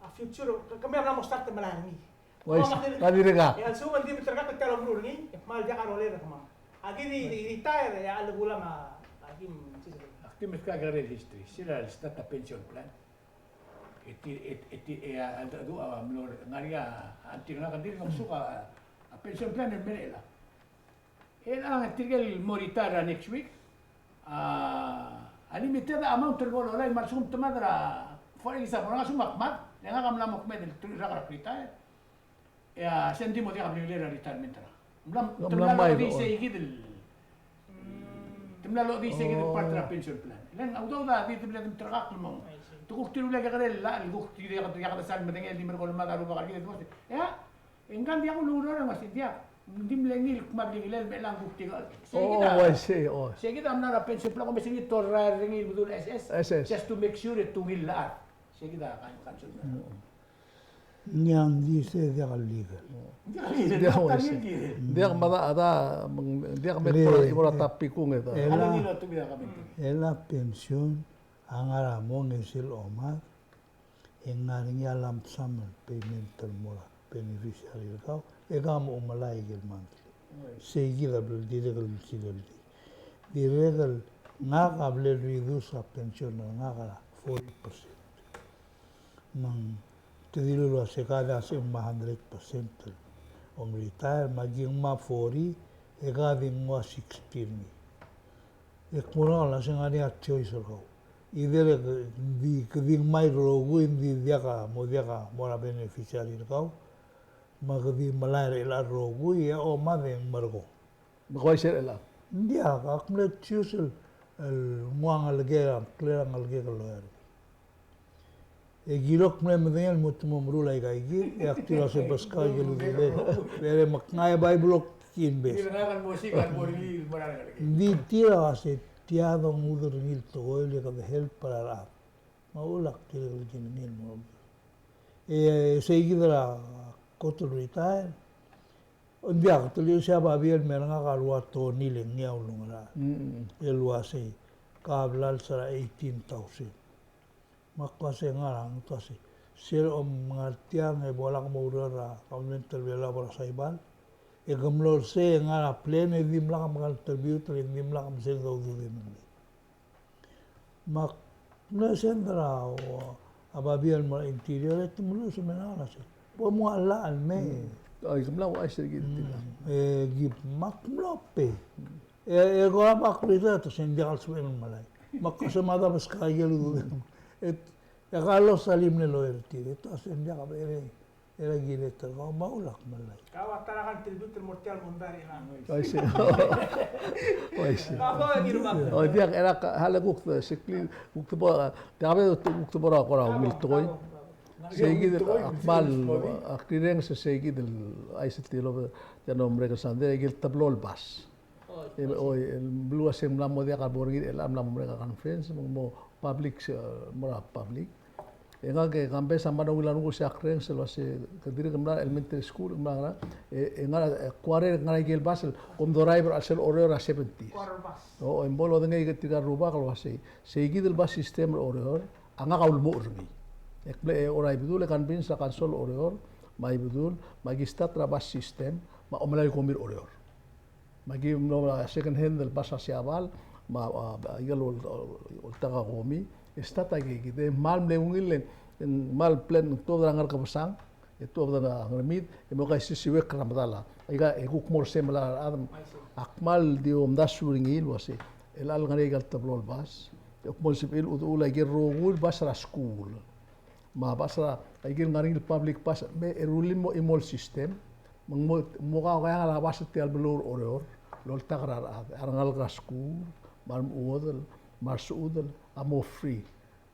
a future, ke, kemiu a mla mo start el melai er ngii. Uaisei, ng dirrek a. E a lsekum e ng di meterkakl tia el omeruul er ngii, e kmal diak a rolel er kemam. Aki di, di retire, e a lekulam a, aki, aki meskak a kekerei el history. Sel a start a pension plan. E ti, e, e ti, e a, a, a, a, mlo, ngar er ngii a, a, tir ngak a dirk ngesuk a, a pension plan el mei er chelechang. E chelechang e tirke el mo retire er a next week. A, a limited amount el bo lolai me a lsekum te mad er a, for example, a lsekum ak mad, e ngak a mla mo kmeed el teruich el rak er a retire. E a, se ng di mo diak a blengiil er a retirement er a. Mla, te mla lodii sei kid el. Te mla lodii sei kid el part er a pension plan. Le ng a udoud a di te mle di meterkakl el mo. Te kuk tir ule kekerei el llach, el kuk tir diak, diak desal medengei el di merekong el mad a rubak er kid el di mo sei. E a, e ngka ng diak kuloureor e ng uasei diak. Ng di mle ngii el kmal blengiil el me chelechang kuk tir. Sei kid a. Sei kid a mla er a pension plan, kom mesa ngii torrael er ngii el bedul S S. S S. Just to make sure e te ungil el chad. Sei kid a kan, kan. Ng di se diak el legal. Diak el legal. Diak, diak mada, da, diak me kora, kora topic kung e da. Chelecha, chelecha pension a ngar er a mong e sel omad, e ng ngar er ngii a lump sum el payment el mo er a beneficiary er kau, e kau mo melai aike el monthly. Sei kid a bla dirrek el mesileldi. Dirrek el ngak a bla reduce a pension er ngak er a forty percent. Me ng te dilu el uase kede a se ng mo hundred percent el om retire, me aki ngmai a forty, e kede di nguu a sixty er ngii. E kmo ng uase ng ngar er ngii a choice er kau. Either e ke di, ke di ngmai el rokui, ng di diak a, mo diak a mo er a beneficiary er kau, me ke di melai er chelecha el rokui, e a omad e ng merekong. Me kuk uaisei er chelechang. Ng diak, ak mle choose el, el nguu a ngelekek, a ngklel a ngelekek el loia er ngii. E kirok mle medengei el mo te mo meruul aika kid, e ak di ua se beskau aike el ududed. Bere me ak ngai bai blok kin bes. Ng di tir a ua se tia dongudel er ngii el tekoi el kede help er a rechad. Me a uchul ak kirek el kilengei el mo. E sei kid er a kot el retire. Ng diak, te liluchesii a babier el mer ngak a rua Tony el ngii a ulungerachel. Mm. El uasei, ka blals er a eighteen thousand. Me ak uasei ngerang, te uasei, sel om ngar tiang e bo lak mo oureor er a government er a Belau er a Saibal. E ke mlo er sei e ngar er a plan e dimlak me contribute, e dimlak me send a ududed el mei. Me ak mle send er a, a babier el mo er a Interior, e te meluches me ng uasei, bo mnguu a llach el mei. Mm. Ai, ke mla ouchais er kid. Mm. E kid me ak mlo pay. E, e kora bo ak retire, te se ng diak el sebechem el melai. Me ak kmo se mada beskak a ikel ududem. E, e Carlos a limle loyalty, e te uasei ng diak a bechel e, e le kirel er kau me a ulak me a lai. Kau a ta er a contribute el mo er tia el mondai er chelechang. Uaisei. Uaisei. Kau a dirrek. O, diak, e le ka, a le kuk, e, sekli, kuk te bo, diak, a be, kuk te bo er a kora ungil tekoi. Sei kid el, ak kmal, ak rireng se sei kid el, chais el tilobed, tia el mlo merek el sandei, ikel teblo el bas. E, oi, el beluu a se ng mla mo diak a bo er ngii, el mla mo merek a conference, me ng mo public, se, mo er a public. E ngak e Kambes a mla ungil a renguk el se ak rireng sel uase, ke dirrek el mla er a elementary school, mla er a, e, e ngar er a, e, quarter, ngar er a ikel bas el kom drive er a chelsel Oreor er a seventies. Quarter bus. O, e ng bo lodengei tirka el rubak el uasei, sei kid el bus system er Oreor, a ngak a ulemuchel er ngii. E ak mle, e, er a Ibedul e convince a council er Oreor, me a Ibedul, me aki start er a bus system, me a omelai el komi er Oreor. Me aki mlo er a second hand el bus er a Siabal, me a, a, a, ikel ol-, ol-, oltak a komi, e start a ikakid, e kmal mle ungil, e ng kmal plan, tuobed er a Ngerkebesang, e tuobed er a Ngermid, e mo kaisisiuekl er a medal a. Aika, e kuk mo er se el melai a rechad, ak kmal di omdasu er ngii el uase, el chelecha el ngar er ngii aika el teblo el bas, e kuk mo sebechir el uchul a ikel rokui el bas er a skuul. Me a bas er a, a ikel ngar er ngii el public bus, me a rullii el mo chimo el system, me ng mo, mo kaukeang a bas er tia el beluu er Oreor, el oltak er a rechad, a rengalek er a skuul, me a remechuodel, me a resechudel, a mo free.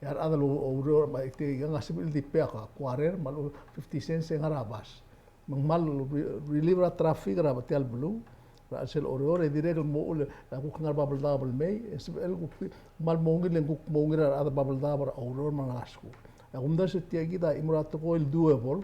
E a rechad el oureor, me a tia ikang a sebechir el di pay a quarter, me a lechub fifty cents e ngar er a bas. Me ng kmal re-, relieve er a traffic er a tia el beluu, er a chelsel Oreor, e dirrek el mo uchul, e a kuk ngar er a Babeldaob el mei, e sebechel kuk kmal mo ungil, e ng kuk mo ungil er a rechad er a Babeldaob er a oureor me a rengalek er a skuul. E a kumdasu e tia kid a chimo er a tekoi el doable,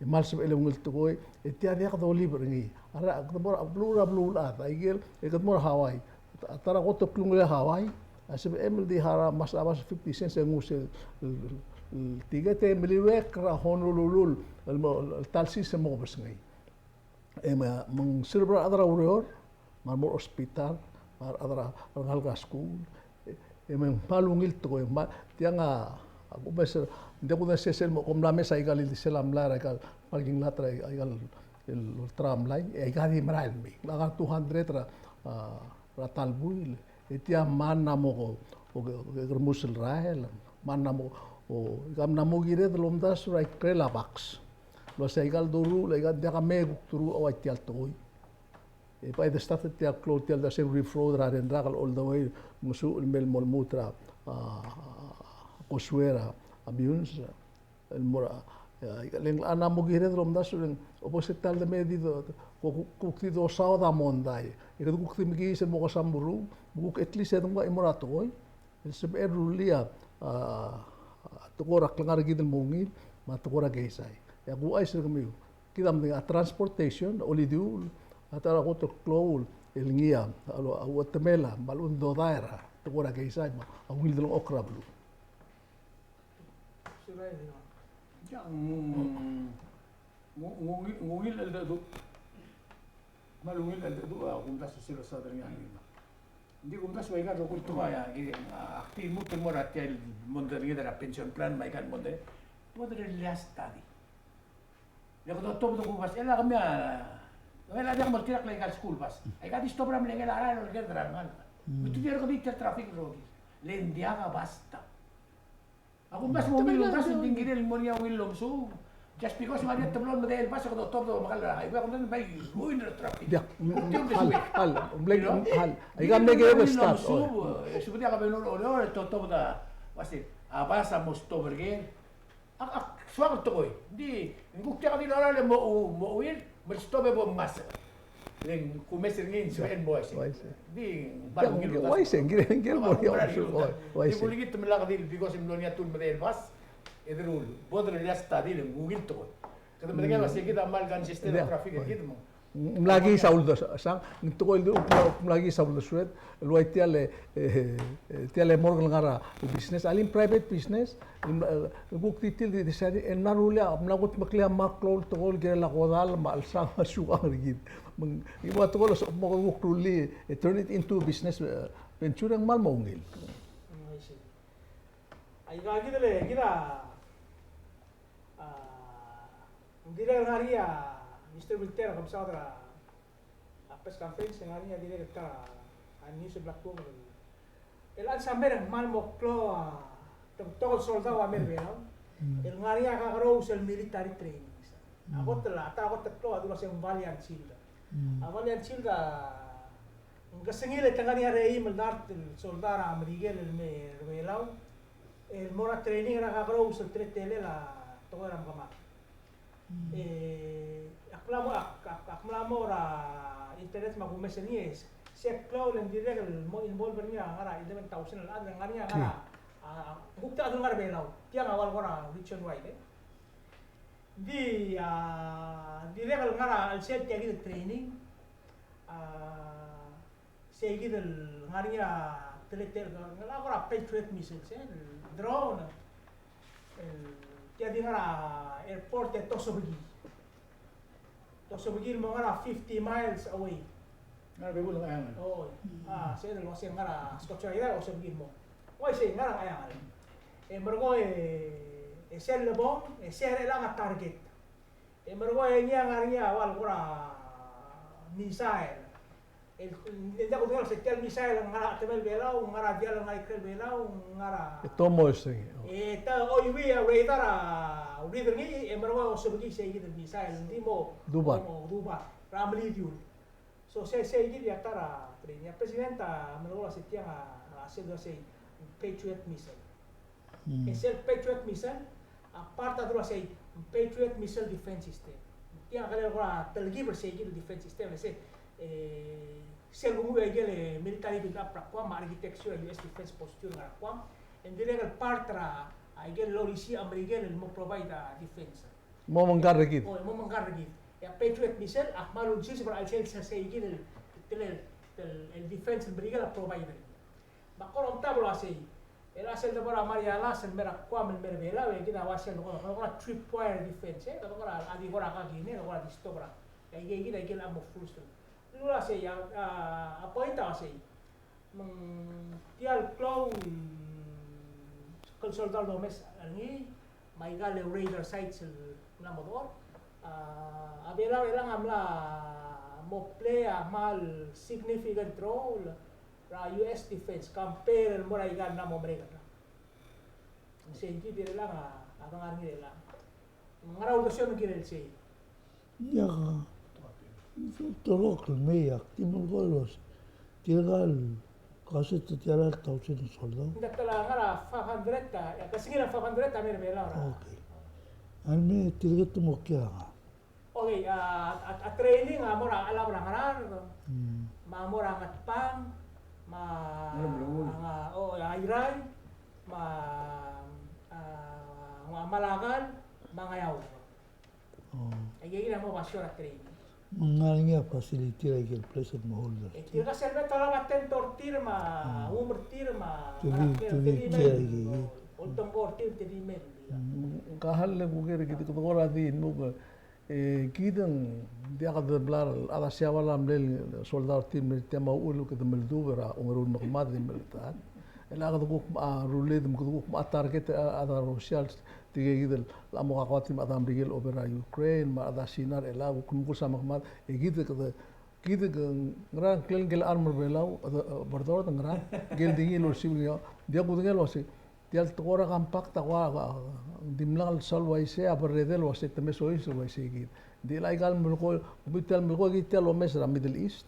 e kmal sebechel el ungil tekoi, e tia diak dolib er ngii. A rechad, kede mo er a beluu, er a beluulechad, a ikel, e kede mo er a Hawaii. A ta er a kot el klungel er a Hawaii, a sebechem el di harau a bas, a bas fifty cents e nguu sel, el, el, el ticket e meliuekl er a Honolulu, el mo, el ta el sils e mo kebesengei. E me, me ng serve er a rechad er a ureor, me a remo er a hospital, me a rechad er a rengalek er a skuul, e, e me ng kmal ungil tekoi, me tiang a, a kumes, ng diak kudengei sel mo, kom mla mes a ikal ildisel a mlai er a ikal parking lot er a ikal el olterau a mlai, e aika di merael el mei. Ng ngar er a two hundred er a, a, er a ta el buil, e tia mla mo ko, o, o, kermus el rael, mla mo, o, ika mla mo kired el omdasu er a ikrel a box. El uasei aika el doruul, aika ng diak a mei e kuk doruul a ua tia el tekoi. E bai de start er tia el klou, tia el dase reflow er a ren rak el all the way, me ng suub el mei el mo lmuut er a, a, Causeway er a, a Meyuns. El mo er a, e, le ng locha mo kired el omdasu e le ng, o bo se ta el de me di do, ko, ko, kuk di dosaod a mondai. E kede kuk di mekiis el mo kesai a meruul, me kuk at least e de nguu a chimo er a tekoi el sebechel el rullii a, a, tekoi er a klengar er kid el mo ungil, me a tekoi er a keizai. E a kuchais er kemiu, kid a medengei a transportation, olidiuul, a ta er a kot el klou el ngii a, a lo, a uchetemel a, me a lechub e ng dodai er a tekoi er a keizai, me a ungil delengchokl er a beluu. Ng, ng, ng ungil, ng ungil el cheldecheduch. Me a ungil el cheldecheduch a kumdasu e sel losaod er ngii a ngii. Ng di kumdasu e aika el rokui el tekoi a, a, ak di lmuut el mo er a tia el mondai er ngii er a pension plan me aika el mondai. Bo derellii a study. Le kede otobed a kuk bas, e le kemiu a, e le diak mo tirka el aika el school bus. Aika di stop er a mle ngii el cherael el olekerd er a rengalek. Me te di er kemiu tia el traffic el rokir. Le ng diak a bus stop. A kumdasu e mo ungil el omdasu, ng di ng kirel el mo er ngii a ungil el omesuub. Just because ng ngar er ngii a teblo el medei el bus e kede otobed a omekall er a highway, a kumdasu e bai ruin er a traffic. Diak, mm, mm, hal, hal, ng mle, hal, aika mle kirel el start, oi. E subedii a kabelngar er a Oreor e te otobed a, uasei, a bus a mo stop er ker. Ak, ak soak el tekoi. Ng di, ng kuk diak di lorael e mo, mo chuir, me stop e bo mngasech. Le ng kumes er ngii e ng sebechel el mo uaisei. Uaisei. Di, ng bai ungil el uaisei, ng kirel, ng kirel el mo er ngii a uaisei. Di bo lekid te melai a kedil, because e mlo er ngii a tuu el medei el bus, e deruul, bo derellii a study le ng ungil tekoi. Kede medengei el uasei kid a kmal congested a traffic er kid me ng mla kiis a uldesued, sang, ng tekoi el di, mla, mla kiis a uldesued, el ua tia el, e, e, tia el morgue el ngar er a business, a le ng private business, el mla, e, kuk di tir di, di, di, e mla rullii a, mla kutmeklii a kmal klou el tekoi el kirel a kodall, me a chelsang, me a siukang er kid. Me ng, e ua tekoi el, mo kuk rullii, e turn it into business, e, venture e ng kmal mo ungil. Mm, I see. Aika kid el, kid a, a, ng dirrek el ngar er ngii a Mister Wilter a kebesengei er a, a press conference, e ng ngar er ngii a dirrek el ta er a news el bla kuk el, El chad a mera el kmal mo klou a, te, te betok el soldau a mei er a Belau el ngar er ngii a kakerous el military training. A kot el, a ta kot el klou a dulu el uasei ng Valiant Shield. A Valiant Shield a ng kesengil e te ngar er ngii a reim el dart el soldau er a Merikel el mei er a Belau el mo er a training er a kakerous el teletelel a tekoi er a mekemak. E, ak mla mo, ak, ak, ak mla mo er a internet me a kumes er ngii, e se el klou el ng dirrek el mo involve er ngii a ngar er a eleven thousand el chad el ngar er ngii a ngar er a, a, kuk ta el ngar er a Belau, tiang a ua el kora region wide, e. Di, a, dirrek el ngar er a chelsel tia kid el training, a, sei kid el ngar er ngii a teletelel, ngar er a kora Patriot missiles, e, el drone, el, tia di ngar er a airport e te osebekii. Te osebekii el mo ngar er a fifty miles away. Ngar er a bebul ng Ngcheangel. Oi. A, sei el uasei ngar er a Scotch Rite, osebekii el mo. Uaisei, ngar er a Ngcheangel. E merekong e, e sel lebong, e sei er chelechang a target. E merekong e ngii a ngar er ngii a ua el kora missile. El, el diak kudengei el se tia el missile el ngar er a chetemel Belau, ngar er a diall el ngar er a ikrel Belau, ngar er a. E te mo er sei. E te oiuii a radar a read er ngii, e merekong e osebekii sei kid el missile, ng di mo. Dubar. Mo dubar er a melidiul. So, sei, sei kid a ta er a training. A president a melekoi el uasei tiang a, a sel uasei Patriot missile. E sel Patriot missile a part a dulu el uasei Patriot missile defense system. Tiang a kirel kora telkib er sei kid el defense system. E sei, e, sel kunguiu a ikel military build up er a Guam me a architecture er a U S defense posture er a Guam, e ng dirrek el part er a ikel lolisiich a Merikel el mo provide a defense. Mo mengkar er kid. O, mo mengkar er kid. E a Patriot missile a kmal ulsiseb er a chelsel sei kid el, el, el, el defense el Merikel a provide er ngii. Me a kora omtab el uasei, el a sel debo er a Marianas el mei er a Guam el mei er a Belau, e kid a ua sel kora, kora tripwire defense, e kora a di kora kakinei, kora di stop er a. E kid a ikel among first. El uasei, a, a, a point a uasei. Me ng tia el klou, mm, kol soldau el domes er ngii, me aika el radar sites el mla mo dechor. A, a Belau er chelechang a mla mo play a kmal significant role er a U S defense, compare el mo er aika el mla mo merek er a. Sei kid er chelechang a, a dengar er ngii er chelechang. Ngera uldesuel me ng kirel sei? Ia, te rokui el mei, ak di melekoi el uasei tirka el, kase te tia el thousand el soldau. Ng di ta el ngar er a five hundred a, ia, kesengil a five hundred a mei er a Belau er a. Okay. A mei tirka te mo kiei er a. Okay, a, a, a training a mo er a Chelab er a Ngaraard, me a mo er a Ngatpang, me a, a, o, a Irrai, me a, a, a Malakal, me a Ngeaur. O. Aike kid a mo basio er a training. Me ng ngar er ngii a facility er aike el place el mo hold er tir. E tirka sel me te olab a tent er tir me a, mm, room er tir me a, te di, te di, te di mei. Oltobed er tir, te di mei. Mm, ka hal le kuker kid, kede kora di, no, e, kid ng diak de bla er a, a Siabal a mle soldau er tir me tia me a uchul kede meldubech er a ongeru el mekemad el di meletat. E le kede kuk, a, rullii, me kede kuk, a, target, a, a rechad er a Russia, tirke kid el mo kakoad me a rechad er a Merikel el ober er a Ukraine, me a rechad er a Sina er chelechang, kuk mekurs a mekemad, e kid kede, kid ke ngera ngklel ngikel arm er a Belau, e, e, Obrador, ngera ngklel di ngii el olsiu er ngii, diak kudengei el uasei, tia el tekoi er a compact a kua, a, dimlak el sal uaisei, a berredel uasei, te mei soiseb el uaisei kid. Di le aika el melekoi, tia el melekoi kid tia el omes er a Middle East.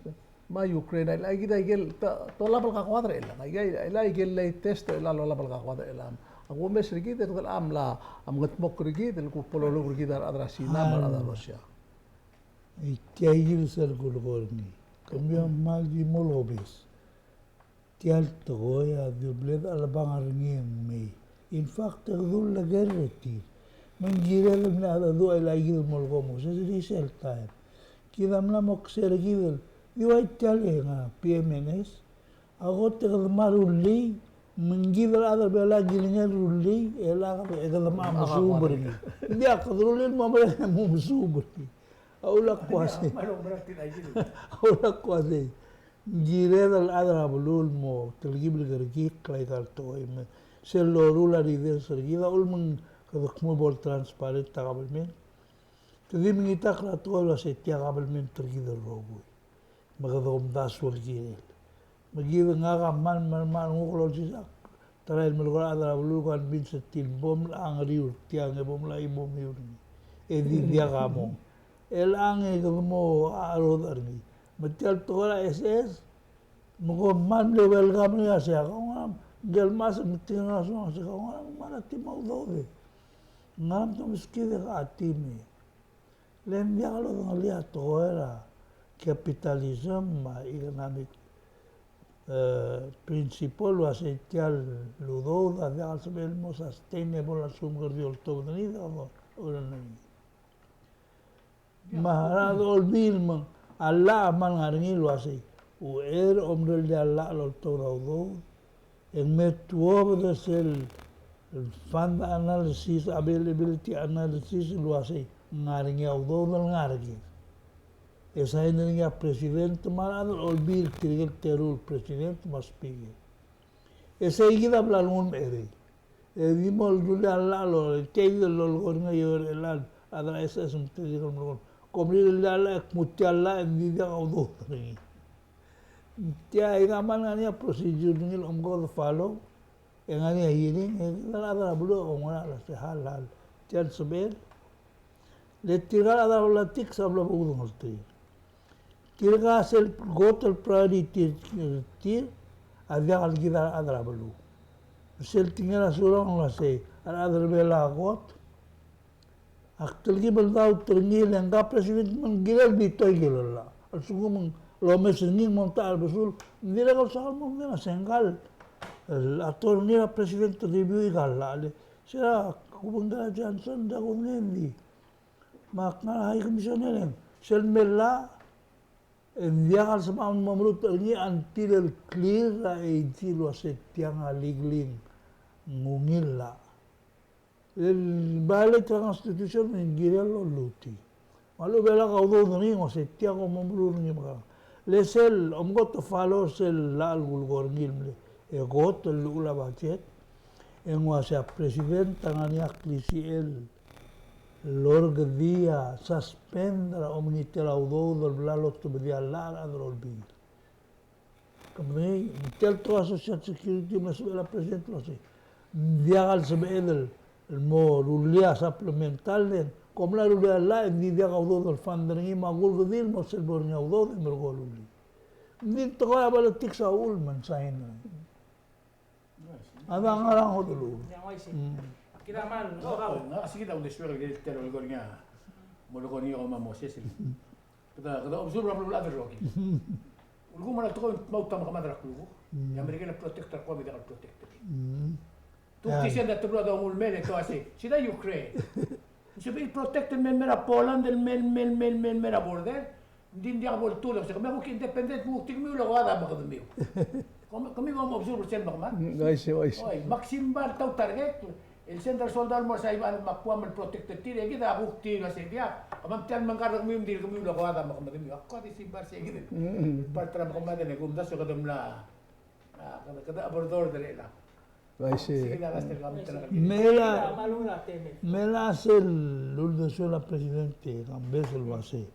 Me a Ukraine, a, a, kid a ikel, te, te olab el kakoad er chelechang, a, a, a ikel latest, a, olab el kakoad er chelechang. A kumes er kid, e kede mla, a mengetmokl er kid, el kuk bo loluk er kid a rechad er a Sina, me a rechad er a Russia. E tia ikel sel kulekoi er ngii. Kemiu a kmal di mo lobes. Tia el tekoi a di bla dechelebangel er ngii e ng mei. In fact, e kede uleker er tir. Me ng kired el mle cheldecheduch el aikid el mo leko moses er sel taem. Kid a mla mo kser er kid el, di ua tia el ngar er a P M N S. A kot e kede mla rullii, me ng kid el chad er a Belau a kilengei el rullii, e le kede, e kede mla mesuub er ngii. Ng diak, kede rullii el mo merek e mo mesuub er ngii. A ulak kuasei. A ulak kuasei. Ng kired el chad er a beluu el mo telkib el kerekikl aika el tekoi me sel loruul a leaders er kid a uchul me ng kede kmo bo le transparent a government. Te di mengitakl a tekoi el uasei tia government er kid el rokui. Me kede omdasu el kirel. Me kid ngak a kmal, kmal, kmal nguk el olsisechakl, ta er a el melekoi a rechad er a beluu el convince er tir el bo mla ngeriu er tiang e bo mla chimomiu er ngii. E di diak a mong. Chelechang e kede mo cherodech er ngii. Me tia el tekoi er a S S, me kom kmal mle welcome er ngii a sei, kau ngera, ngike el mechas el metik er ngak a soam a sei, kau ngera me ng mera el team a udoud e ngera me te meskid e ke a team e. Le ng diak lodengelii a tekoi er a capitalism me a economic, eh, principle el uasei tia el udoud a diak el sebechel el mo sustainable a lsekum kede di oltobed er ngii, diak el udoud er ngii. Me a rechad er a Olbiil me a llach a kmal ngar er ngii el uasei, uchei er a omerellel a llach el oltobed a udoud, e ng me tuobed er sel fund analysis, availability analysis el uasei ng ngar er ngii a udoud el ngar er kid. E sain er ngii a president me a rechad er a Olbiil, tirke el teru el president me a speaker. E sei kid a bla lenguu el mecherei. E di mo rullii a llach el, tia kid el lolekoi er ngii a ioel er chelechang, a rechad er a S S me te dirk el melekoi. Kom rullii a llach e kmu tia el llach e ng di diak a udoud er ngii. Tia a kmal ngar er ngii a procedure er ngii el omko kede follow, e ngar er ngii a hearing, e kid a rechad er a beluu a oungerachel el uasei hal, hal. Tia el sebechel. Le tirka el chad er a politics a bla bo kudengelterir. Tirka sel kot el priority er tir a diak el kid a rechad er a beluu. Sel tekingel a Surangel el uasei, a rechad er a Belau a kot, ak telkib el doubt er ngii le ngka president me ng kirel veto ikel llach. A lsekum ng lomes er ngii ng mo mtechar a besul, ng dirrek el soak el mo medengei a sei, ngka el attorney er a president el review aika el llach. Le se er a kubengkel a Johnson, diak kudengei, ng di Me ak ngar er a High Commissioner e ng sel mei el llach e ng diak el sebecham el mo meruul er ngii until el clear er a AG el uasei tiang a legally ng ungil el llach. El violate er a Constitution e ng kirel el ollutii. Me a lechub e lak a udoud er ngii e ng uasei tiang kom mo meruul er ngii me kang. Le sel omko te follow sel llach el kulekoi er ngii el mle, e kot el llechul a budget, e ng uasei a president a ngar er ngii a klisichel el orrekedii a suspend er a omengitel a udoud el bla lotobedii a llach er a rechad er a Olbiil. Ke medengei, ng tia el tekoi er a Social Security me a sebechel a president el uasei, ng diak el sebeched el mo rullii a supplemental, le ng kom mla rullii a llach e ng di diak a udoud el fund er ngii me a kulkedii el mo sel bo er ngii a udoud e merekong e rullii. Ng di tekoi er a politics a uchul me ng sain er ngii. A dang a ngar er a ngodech el uchul. Kid a kmal, ngak a se kid a uldesuek el kirel tia el olekoi er ngii a, mo olekoi er ngii a kmo a Moses el. Kede, kede observe er a beluulechad el rokir. Ulekum a tekoi el mo ta mekemad er a klukuk. E a Merikel a protect er kau me diak el protect er kid. Tuk tisend a teblo a dongu el mei e te uasei, sel Ukraine. Ng sebechir el protect el mei el mer a Poland el mei el mei el mei el mer a border. Ng di ng diak bo el tulo, se kemiu a kuk independent, me kuk di kemiu el okoad a mekedemiu. Kemiu, kemiu a mo observe er sel mekemad. Mm, uaisei, uaisei. Oi, me ak simbai el ta target, el send er a soldau el mo er a Saipan me a Guam el protect er tir, e kid a kuk tir el uasei diak. Kemam tia el mengkar er kemiu, me ng di kemiu el okoad a mekemedemiu. Ak kuk di simbai er sei kid. Mm. Part er a mekemad e ng kumdasu e kede mla, a, kede, kede oberdor er chelechang. Uaisei. Me a, me a sel uldesuel a president e Kambes el uasei,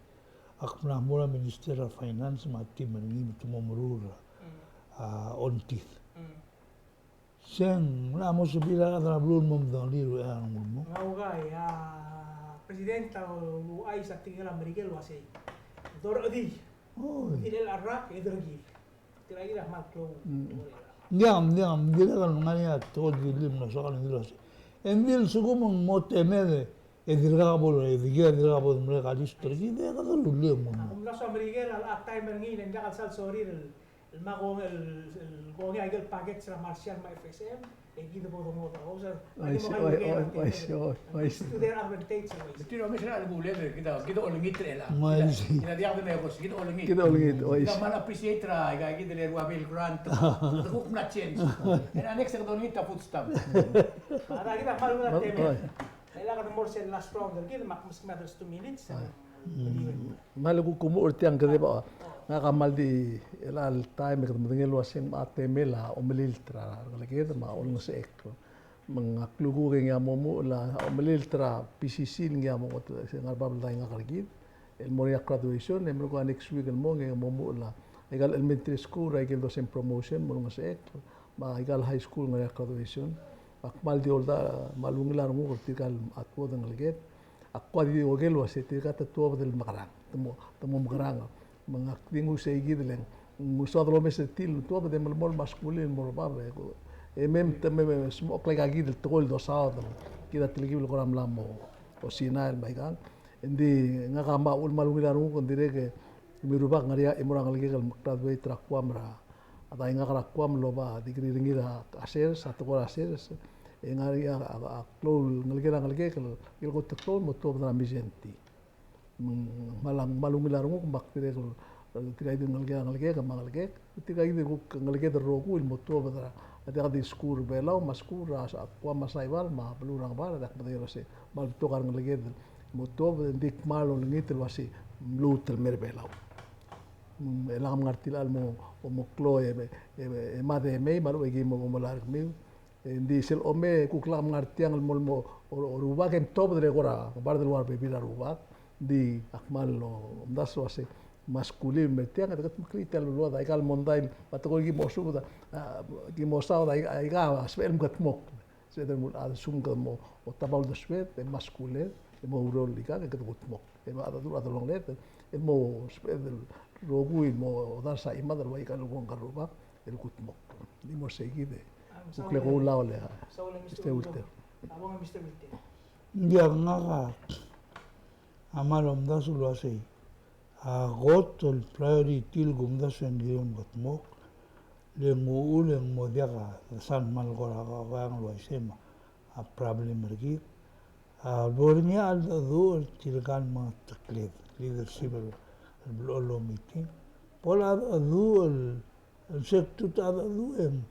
ak mla mo er a Minister er a Finance me a team er ngii me te mo meruul er a, a, ongtid. Se ng mla mo sebechir a rechad er a beluu el mo medengelii er a rengul mo. Ng uaisei, a, president a uluuchais a tekingel a Merikel el uasei, dorechedii. Oi. Tirke el rak e derekir. Ng diak, ng diak, ng dirrek el ngar er ngii a tekoi el di lim el soak el di el uasei, e ng di a lsekum ng mo temed e dirkak bo, e di, e dirkak bo de merek a list er kid e kede rullii e mo. Ak mla soam er a Merikel a locha time er ngii e ng diak el sal sorir el, el me kongei, el, el kongei a ikel package er a Marshall me a FSM. Uaisei, uaisei, uaisei, uaisei. Student advantage, uaisei. Betir a omes er a kuled, kid a, kid a olengit er chelechang. Uaisei. Kid a diak de mekos, kid a olengit. Kid a olengit, uaisei. Kid a kmal appreciate er a, aika kid el ua Bill Grant. Kede kuk mla change. E a next e kede olengit a food stamp. A, kid a kmal ua temed. Uai. E le kede mo er sel last round er kid, me ak meskemiu a two minutes. Mm. Kmal kuk kumuchel er tiang, kede bai, ngak a kmal di, chelecha el taem e kede medengei el uasei ng mla temel a omelilt er a rengeleked me a olengesechekl. Me ngak a lukuk e ngii a mo omuchel a omelilt er a PCC el ngii a mo ngodech, se ngar er a bab el daigak er kid el mo er ngii a graduation, e merekong a next week el mong e ng mo omuchel a Aika el elementary school er a ikel dosen promotion, mo olengesechekl, me aika el high school ngar er ngii a graduation. Ak kmal di oldang, kmal ungil a renguk er tirka el tuobed el ngeleked. Ak kuk di oker el uase tirka te tuobed el mekerang, te mo, te mo mekerang. Me ngak di nguu sei kid el ng soad el omes er tir el tuobed e melemolem a skuul el mo er bab e, e mei me te me, me smechokl aika kid el tekoi el dosaod, kid a telkib el kora mla mo osinael me aikang. Engdi ngak a kmal, kmal ungil a renguk, ng dirrek e, me a rubak ngar er ngii a chimo er a ngelekek el graduate er a Guam er a, a dai ngak er a Guam el oba degree er ngii er a sers, a tekoi er a sers, e ngar er ngii a, a, a klou el ngelekek er a ngelekek el, el kot el klou el mo tuobed er a Mindszenty. Me ng kmal, kmal ungil a renguk me ak dirrek el, tirka kid el ngelekek er a ngelekek me a ngelekek, tirka kid el kuk ngeleked el rokui el mo tuobed er a, a diak di skuul er a Belau, me a skuul er a, a Guam me a Saipan, me a beluu er a Ngebard, a diak medengei el uase kmal betok a rengeleked el mo tuobed, e ng di kmal olengit el uase mluut el mei er a Belau. Mm, e lak mngar er tir el mo, mo klou e, e, e mad e mei, me a lechub e ki mo, mo melai er kemiu. E ng di sel omei e kuk lak mngar tiang el mo, mo, o, o rubak e ng tuobed er a kora, kora bar el ua rebebil er a rubak. Ng di ak kmal omdasu el uase me a skuul el mei er tiang, e de kudmeklii tia el beluad, aika el mondai, me a tekoi el ki mo subed, a, ki mo saod, aika, aika a sebechel el mekudmokl. Sebeched el mo, a lsekum kede mo, mo tobed a uldesued, e mo skuuled, e mo oureor el ikang, e kede kudmokl. E mo a, a delongeled, e mo sebeched el rokui el mo odars a chimad el ua ikal ungil a rubak el kudmokl. Ng di mo sei kid e kuk le koulau el, a, Mister Wilter. Ng diak, ngak a kmal omdasu el uasei, a kot el priority el kumdasu e ng kirem el kudmokl, le ng uchul e ng mo diak a, sel kmal kora kakeang el uaisei me a problem er kid. A bo er ngii a cheldecheduch er tirka el mengeteklid, leadership el, el blechoel el omiting. Bo el cheldecheduch el, el se kuk cheldecheduch e ng,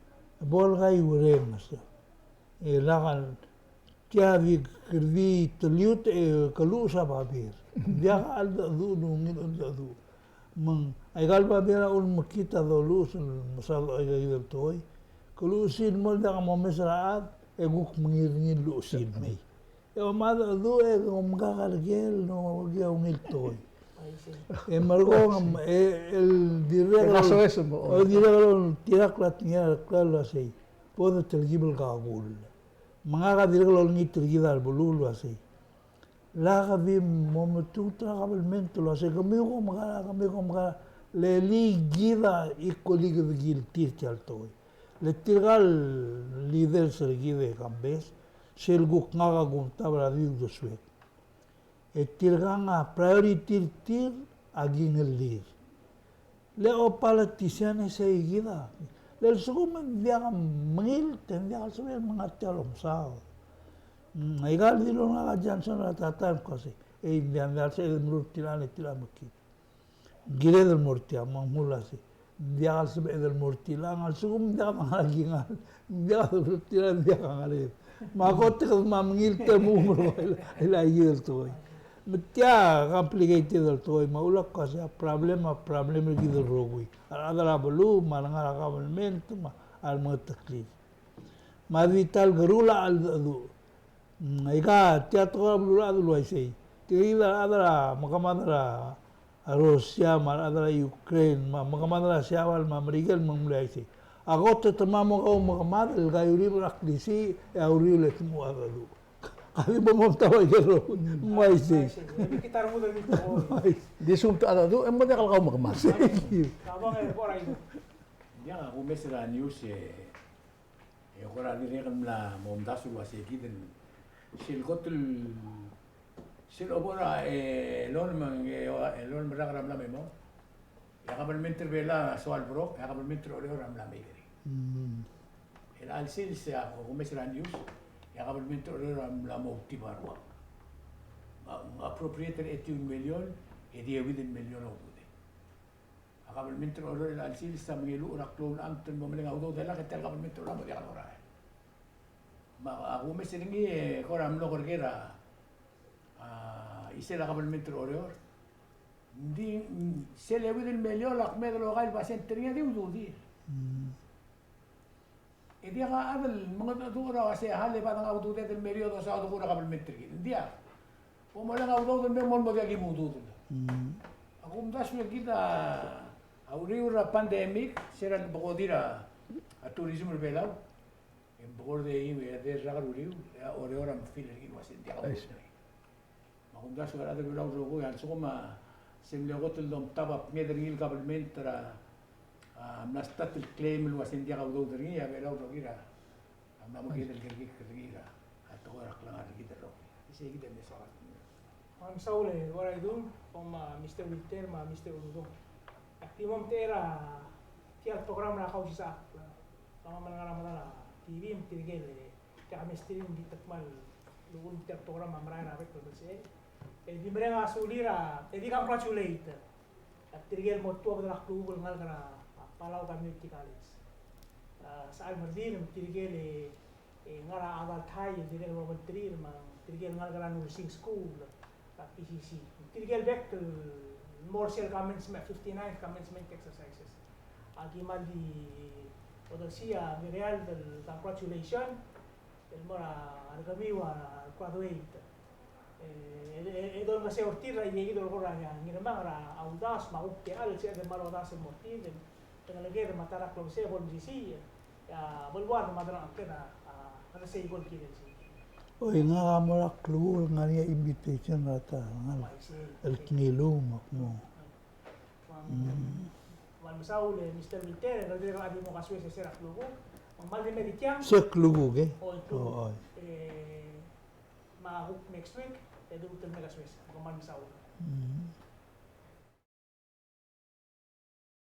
bo el kaiuerenger. E lak el tia di kede di teliut e keluches a babier. Ng diak a cheldecheduch el ungil cheldecheduch. Me ng aika el babier a ulemekngit a doluches el mesaod aika el tekoi. Keluches el mo diak momes er a chad, e kuk mengiil er ngii el luchesii el mei. E omad a cheldecheduch e omkak a ikel, no, ki a ungil tekoi. E merekong, e, el dirrek el, o dirrek el oltirakl a tekingel a klalo el uasei, bo de telkib el kakull. Me ngak a dirrek el olengit er kid a rebeluu el uasei, lak di mo metuut er a kabelment el uasei, kemiu kom kora, kemiu kom kora, le di kid a equally kede kiltir tia el tekoi. Le tirka el leaders er kid e Kambes, sel kuk ngak a kumtab er a di uldesuek. E tirkang a priority er tir a kingellir. Le a politician e sei kid a. Le a lsekum e ng diak a mengilt e ng diak el sebechel el mengat tia el omesaod. Mm, aika el dilu er ngak a Johnson er a ta el taem el kmo sei, e ng diak, ng diak el sebeched el meruul er tiang e tiang a mekngit. Ng kired el mo er tiang, me ng mla sei. Ng diak el sebeched el mo er tiang, a lsekum ng diak a ngar er a kingall, ng diak el mo er tiang, ng diak a ngar er a Me a kot e kede mo mengilt e mo merkong el, el aike el tekoi. Me tia complicated el tekoi, me a ulak ko sei a problem, a problem er kid el rokui. A rechad er a beluu, me a rengar er a government, me a remengeteklid. Me a di ta el keruul a cheldecheduch. Mm, aika, tia tekoi er a beluulechad el uaisei. Tirke el rechad er a mekemad er a a Russia, me a rechad er a Ukraine, me a mekemad er a Siabal, me a Merikel, me ng mle uaisei. A kot e te mo kau mekemad el kaiuereor er a klisiich, e a uriul e te mo cheldecheduch. Ka di bo momtau a ikel rokui, ng uaisei. Ng uaisei. Di sum te cheldecheduch, e mo diak el kau mekemad. Thank you. Diak a kumes er a news e E kora dirrek el mla mo omdasu el uasei kid el sel kot el, sel obo er a, e, loan me, e, loan me a rak er a mla me mo. E a kabelment er a Belau a soal brok, e a kabelment er a Oreor a mla mei er ngii. Mm. El chelsel se a kumes er a news, e a kabelment er a Oreor a mla mo outib a rua. Me a, me a appropriate er a eighty-one million, e di euid el million a ududed. A kabelment er a Oreor el chelsel a mengeluolu er a klou el amt el mo meleng a udoud el lak e tia el kabelment er a Oreor a mo diak lorael. Me a kumes er ngii e kora mlo kerker a, a, isel a kabelment er a Oreor. Ng di, mm, sel euid el million a kmeed el okai el basent er ngii a di ududir. Mm. E diak a chad el mengedecheduch er a uasei a hal e bad ngii a ududed el million e dosaod a kuk er a kabelment er kid. Ng diak. Bo moleng a udoud el mei me ng mo diak ki mo ududel. Mm. A kumdasu e kid a, a A uriul er a pandemic, se er a lebekodir a tourism er a Belau. E ng bekord e iu e a rak er a uriul, e a Oreor a mfeel er ngii el uase ng diak a udoud er ngii. Me a kumdasu a rechad er a Belau el rokui, a lsekum a se mle kot el domtab a bnged er ngii el government er a, a mla start el claim el uase ng diak a udoud er ngii, a Belau el rokir a mla mo kired el kerekikl er ngii er a tekoi er a klengar er kid el rokui. Isei kid el mle soak. Me ng mesaul e Uaidung, me a Mister Wilter, me a Mister Uludong. Ak di mo omtechei er a tia el program er a Kausisechakl. Kemam a ngar er a medal a T V me tirke el, e, tia el mesterir me ng di te kmal uchul me tia el program a merael er a bek el sils. E di mereng a sulir a, e di congratulate er tirke el mo tuobed er a klukuk el ngalek er a, a, Palau Community College. A, sel merdil me tirke el, e, ngar er a adult high, tirke el mo obengterir, me tirke el ngalek er a nursing school, er a P C C. Tirke el bek el mo er sel commencement, fifty-ninth commencement exercises. Aki kmal di odersii a Merial el congratulation el mo er a rekemiu a graduate. E, e, e, e dongeseu er tir er a ikakid el kora Ngirmang er a uldasu me a kuk techall el sebeched el kmal odasu el mo er tir, e, te ngeleked me a ta er a klebesei e bo lemesisiich, e a beluad me a delengcheked a, a, ngesei ko el kirel sei. Oi, ngak a mo er a klukuk el ngar er ngii a invitation er a ta, ngar er a, el kngiluu me ak mo. Mm. Kmal mesaul e Mister Wilter, e ng dirrek el di mo kasoes er se er a klukuk. Me ng kmal di mei er tiang. Se klukuk, e? Oi, klukuk. O, oi. E, me a kuk next week, e di ultuil el mei kasoes. Kmal mesaul. Mm.